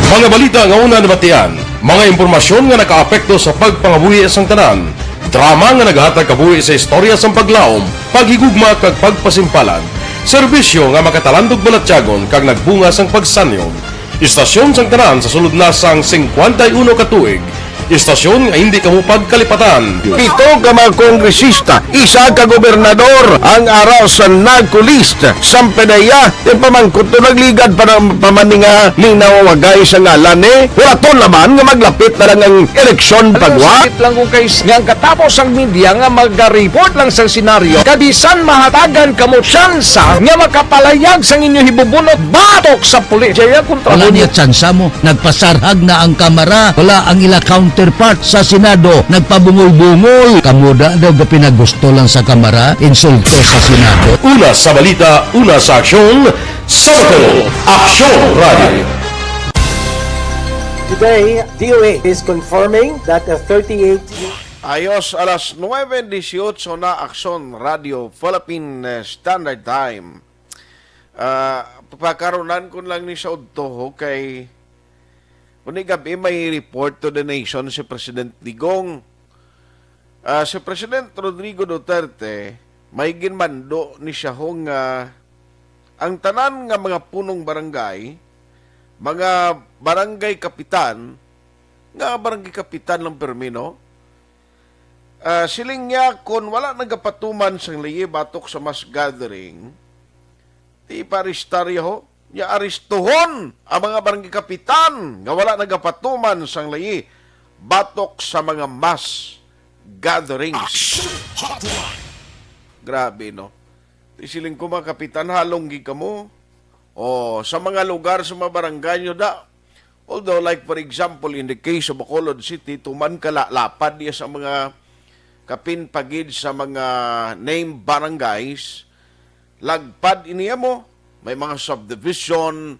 Mga balita nga una nabatian, mga impormasyon nga nakaapekto sa pagpangabuhi sang tanan, drama nga nagahatag kabuhi sa istorya sang paglaom, paghigugma kag pagpasimpalan, serbisyo nga makatalandog balatyagon kag nagbunga sang pagsanyon. Istasyon sang tanan sa sulod na sang singkwenta y uno ka tuig. Istasyon nga hindi kamo pagkalipatan. Pito ka mga kongresista, isa ka gobernador ang ara sa NAGCO list. Sampanaya, ti pamangkot to nagligad pa na, pa man ni nga linawagay sa ngalan ni. Wala to naman nga maglapit na lang ang eleksyon. Alam mo, pagwa. Sakit lang kung kay nga ang katapos ang media nga magaripot lang sa senaryo. Kabisan mahatagan kamo tsansa nga makapalayag sang inyo hibubunot batok sa pulis. Jaya kontra. Wala mo niya tsansa mo. Nagpasarhag na ang Kamara. Wala ang ila counterpart sa Senado. Nagpabungol-bungol. Kamo da daw ga pinagusto lang sa Kamara. Insulto sa Senado. Una sa balita, una sa aksyon, sa Bacolod, Aksyon Radio. Today, D O A is confirming that a thirty-eight Ayos, alas nuebe dieciocho na, Aksyon Radio Philippine Standard Time. Ah, pakarunan ko lang ni sa udto, ho, kay uni gabi may report to the nation si President Digong. Ah, si President Rodrigo Duterte, may ginmando ni siya, ho, nga ang tanan nga mga punong barangay, mga barangay kapitan, nga barangay kapitan lang permi, no? Ah, siling niya, kon wala nagapatuman sang layi batok sa mass gathering, ti paarestar ya, ho. Nya arestuhon ang mga barangay kapitan nga wala nagapatuman sang layi batok sa mga mass gatherings. Action Hotline. Grabe, no? Ti siling ko, mga kapitan, halong gid kamo. O, sa mga lugar, sa mga barangay nyo da, although, like, for example, in the case of Bacolod City, tuman ka la-, lapad niya sa mga kapin pa gid sa mga named barangays, lagpad ini mo, may mga subdivision,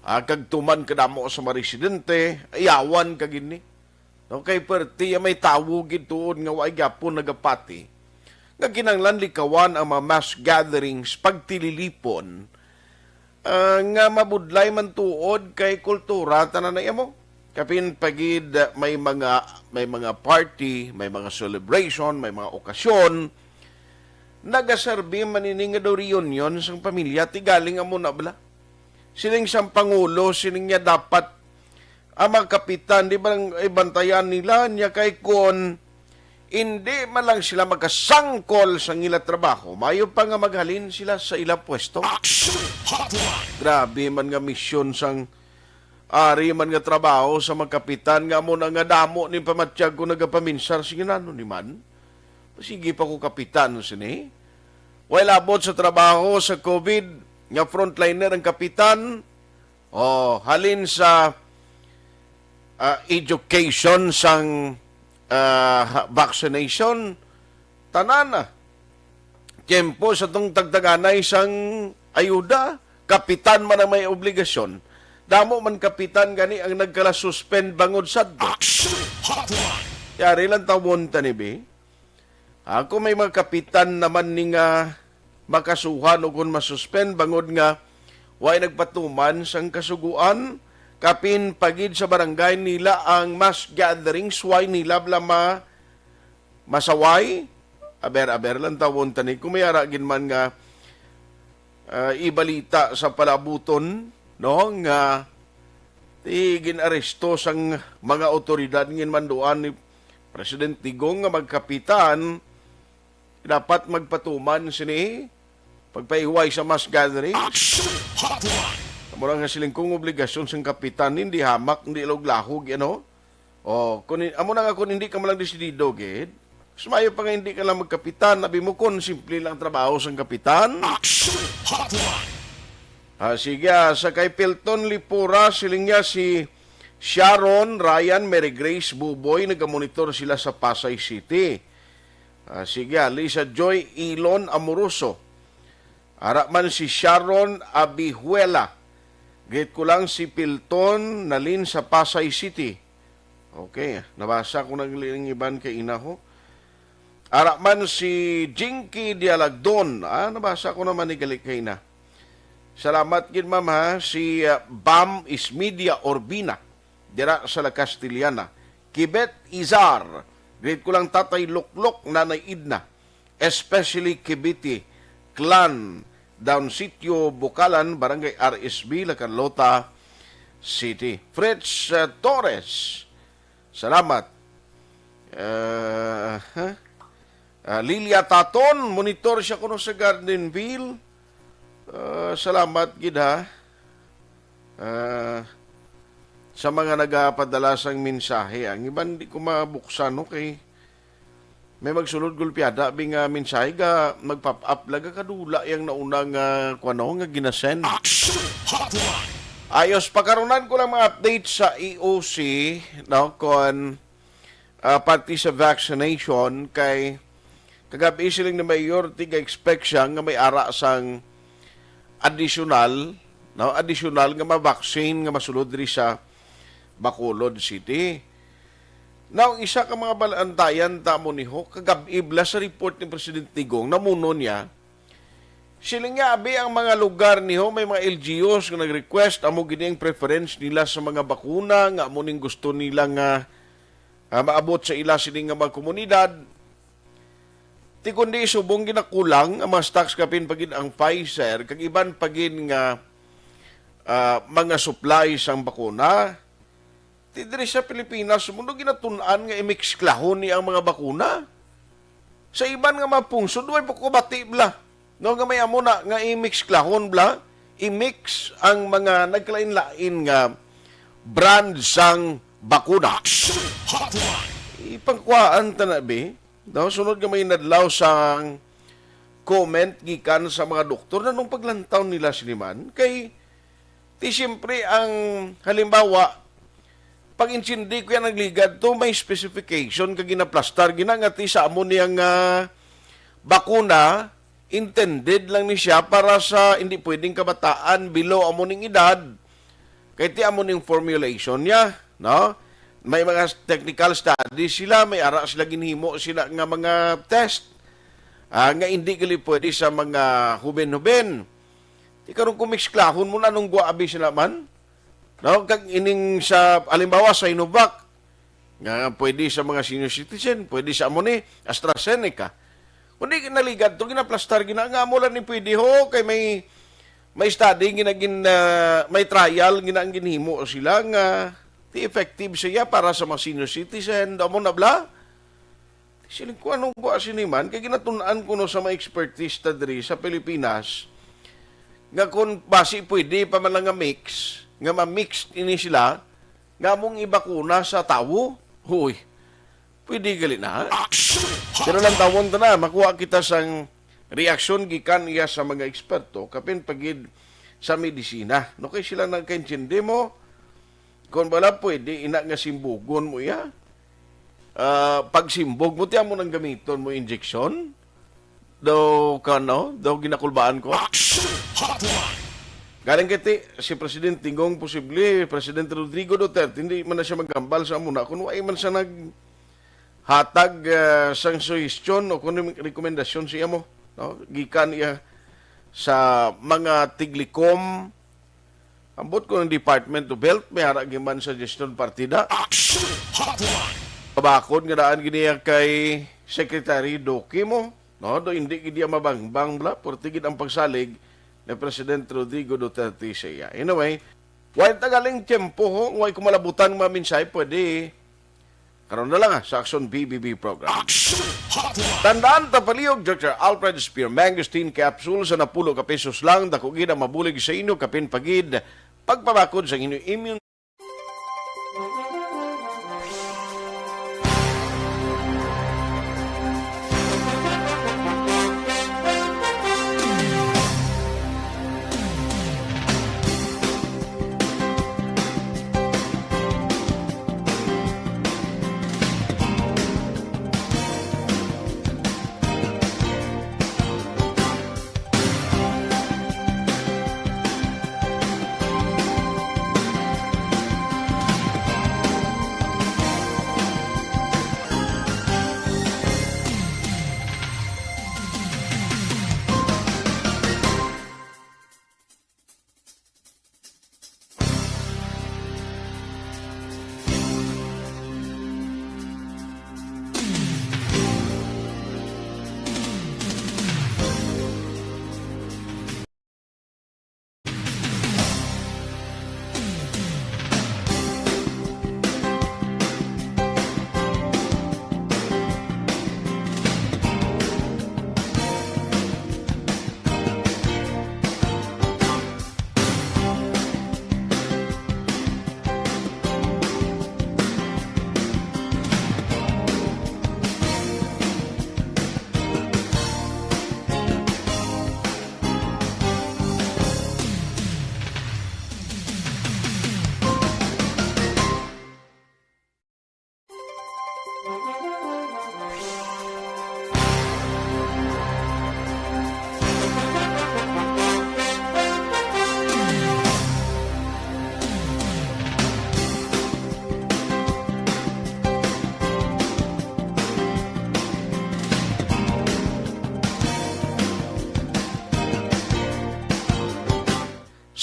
ah, kag tuman kadamo sa mga residente, ayawan ka gid ni. No, kay perti ya may tawo gid tuod nga way gyapon nagapati nga kinahanglan likawan ang mga mass gatherings, pagtililipon, ah, nga mabudlay man tuod kay kultura tanan na imo. Kapin pa gid, ah, may mga, may mga party, may mga celebration, may mga okasyon, nagaserbi man ini nga daw reunion sang pamilya, ti galing amo na bala. Siling sang pangulo, siling niya dapat ang mga kapitan, di ba, ang ibantayan nila niya kay kon hindi man lang sila makasangkol sa ila trabaho, mayo pa nga maghalin sila sa ila pwesto. Action Hotline. Grabe man nga misyon sang ari man nga trabaho sa mga kapitan nga amo na nga damo ni pamatyag ko nagapaminsar. Sige na, ano ni man? Sige pa ko kapitan sini. While abot sa trabaho sa COVID, nga frontliner ang kapitan, oh, halin sa, ah, education sang, ah, ha-, vaccination, tanan na. Tiyempo sa tong tagtaganay sang ayuda, kapitan man ang may obligasyon. Damo man kapitan gani ang nagkala-suspend bangod sadto. Action Hotline. Yari lang tawon ta ni, bi. Ako may mga kapitan naman ni nga makasuhan o kon masuspend bangod nga way nagpatuman sang kasugoan, kapin pa gid sa barangay nila ang mass gatherings, way nila bala ma-, masaway. Aber-aber lang tawon tani kung may ara gid man nga, ah, ibalita sa palabuton, no, nga ti ginaresto sang mga awtoridad ngin manduan ni President Digong nga magkapitan, dapat magpatuman sini pagpahiway sa mass gathering. Action Hotline! Amo na nga siling kong obligasyon sang kapitan, hindi hamak, hindi lahuglahog, ano? O, kung hin-, amo na nga kung hindi ka man lang desidido, gid. Mas maayo pa nga hindi ka lang magkapitan. Abi mo kung simple lang ang trabaho sang kapitan. Action Hotline! Ah, sige, ah, sa kay Pilton Lipura, siling niya si Sharon, Ryan, Mary Grace, Buboy, nagamonitor sila sa Pasay City. Ah, sige, ah, Lisa Joy Ilon Amoroso. Ara man si Sharon Abihuela. Greet ko lang si Pilton Nalin sa Pasay City. Okay, nabasa ko nang iban kay inaho. Ara man si Jinky Dialagdon. Ah, nabasa ko naman ni gali kay na. Salamat gid, ma'am, ha. Si, ah, Bam Ismedia Orbina, dira sa La Castellana. Kibet Izar. Greet ko lang Tatay Luklok, Nanay Idna. Especially Kibiti Clan, down Sitio Bukalan, Barangay R S B, La Carlota City. Fritz, ah, Torres, salamat. Ah, ha? Ah, Lilia Taton, monitor siya kuno sa Gardenville. Ah, salamat gid, ha. Ah, sa mga nagapadala sang mensahe, ang iban di ko mabuksan, no, kay may magsulod gulpiada, bi nga mensahe ga mag-pop up laga kadula yang nauna nga kuno nga ginasend. Action Hotline! Ayos, pagkarunan ko lang mga update sa E O C, no, kon, ah, parte sa vaccination kay kagabi siling ni Mayor, tiga-expect siya nga may ara sang additional, no, additional nga ma-vaccine nga masulod diri sa Bacolod City. Now, isa ka mga balantayan ta mo ni ho, kagab-i bala sa report ni President Digong, namuno niya, siling niya, abi ang mga lugar ni ho, may mga L G Us nga nag-request, amo gid ang preference nila sa mga bakuna, nga amo ning gusto nila nga, ah, maabot sa ila sini nga mga komunidad. Ti kundi subong ginakulang ang mga stocks, kapin pa gid ang Pfizer, kag iban pa gid nga, ah, mga supply sang bakuna. Ti diri sa Pilipinas, mundo ginatun-an nga i-mix-klahon ni ang mga bakuna. Sa iban nga mga pungsod, way pa ko bati bala, no, nga may amo na nga i-mix-klahon bala, i-mix ang mga nagkalain-lain nga brand sang bakuna. Action Hotline! Ipangkuhaan ta na, bi. No, sunod nga may nadlaw sang comment gikan sa mga doktor, nanong paglantaw nila sini man? Kay, ti siyempre ang halimbawa, pag-intindi ko yan nagligad to, may specification ka ginaplastar, gina nga ti sa amo niya nga bakuna, intended lang ni siya para sa hindi pwedeng kabataan below amo ning edad. Kay ti amo ning formulation niya, no? May mga technical studies sila, may ara sila ginhimo sila nga mga test, ah, nga hindi gali pwede sa mga huben-huben. Ti karon kung mix-klahon mo na nung gwa abi sila man, no? Kag ining sa, halimbawa, Sinovac, nga pwede sa mga senior citizen, pwede sa amo ni AstraZeneca. Kundi naligad to, ginaplastar gina nga amo lang ni pwede ho, kay may, may study gina gin, ah, may trial gina ang ginhimo sila nga ti effective siya para sa mga senior citizen, amo na bala. Siling ko, anong kuha sini man? Kay ginatun-an ko no sa mga expertista diri sa Pilipinas nga kung basi pwede pa man lang nga mix, nga ma-mix ini sila, nga among ibakuna sa tawo. Huy, pwede gali na. Action! Pero lang tawon ta na, makuha kita sang reaksyon gikan iya sa mga eksperto, kapin pa gid sa medisina. No, kay sila nagkaintindi mo, kung wala pwede, ina nga simbugon mo iya. Ah, pagsimbog mo, tiyan mo nang gamiton mo injection. Daw ka, no? Daw ginakulbaan ko. Action Hotline! Galing kiti, si President Digong, posible, President Rodrigo Duterte, hindi man na siya maghambal sa amo na kung wala man siya naghatag, ah, sang suhestyon o kung rekomendasyon siya mo, no? Gikan iya sa mga tiglikom, ambot ko ng Department of Health, may ara gyud man suggestion partida. Action Hotline. Pabakod nga daan gini kay Secretary Duque mo, no? Do hindi gid iya mabangbang bla, purti gid ang pagsalig ni President Rodrigo Duterte sa iya. Anyway, way tagaling tiyempo, ho, way kumalabutan mga mensahe, pwede karon na lang, ah, sa Aksyon B B B program. Action Hotline. Tandaan, tapalihog, Doctor Alfred Spear Mangosteen Capsule sa napulo ka pesos lang, dako gid ang mabulig sa inyo, kapin pa gid pagpabakod sa inyo immune.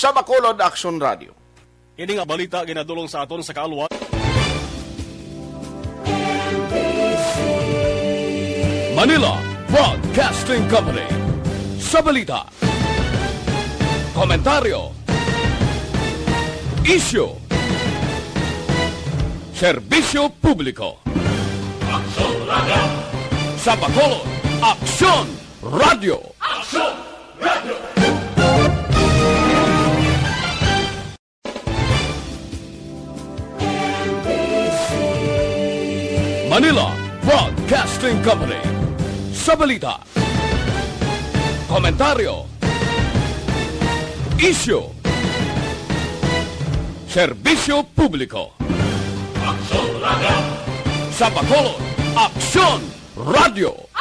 Sa Bacolod Action Radio. Ini nga balita ginadulong sa aton sa kaalwa. Manila Broadcasting Company. Sa balita, komentaryo, isyu, serbisyo publiko. Aksyon Radio. Sa Bacolod, Aksyon Radio. Aksyon Radio. Manila Broadcasting Company. Sa balita, komentaryo, isyu, serbisyo publiko. Aksyon Radio. Sa Bacolod, Aksyon Radio.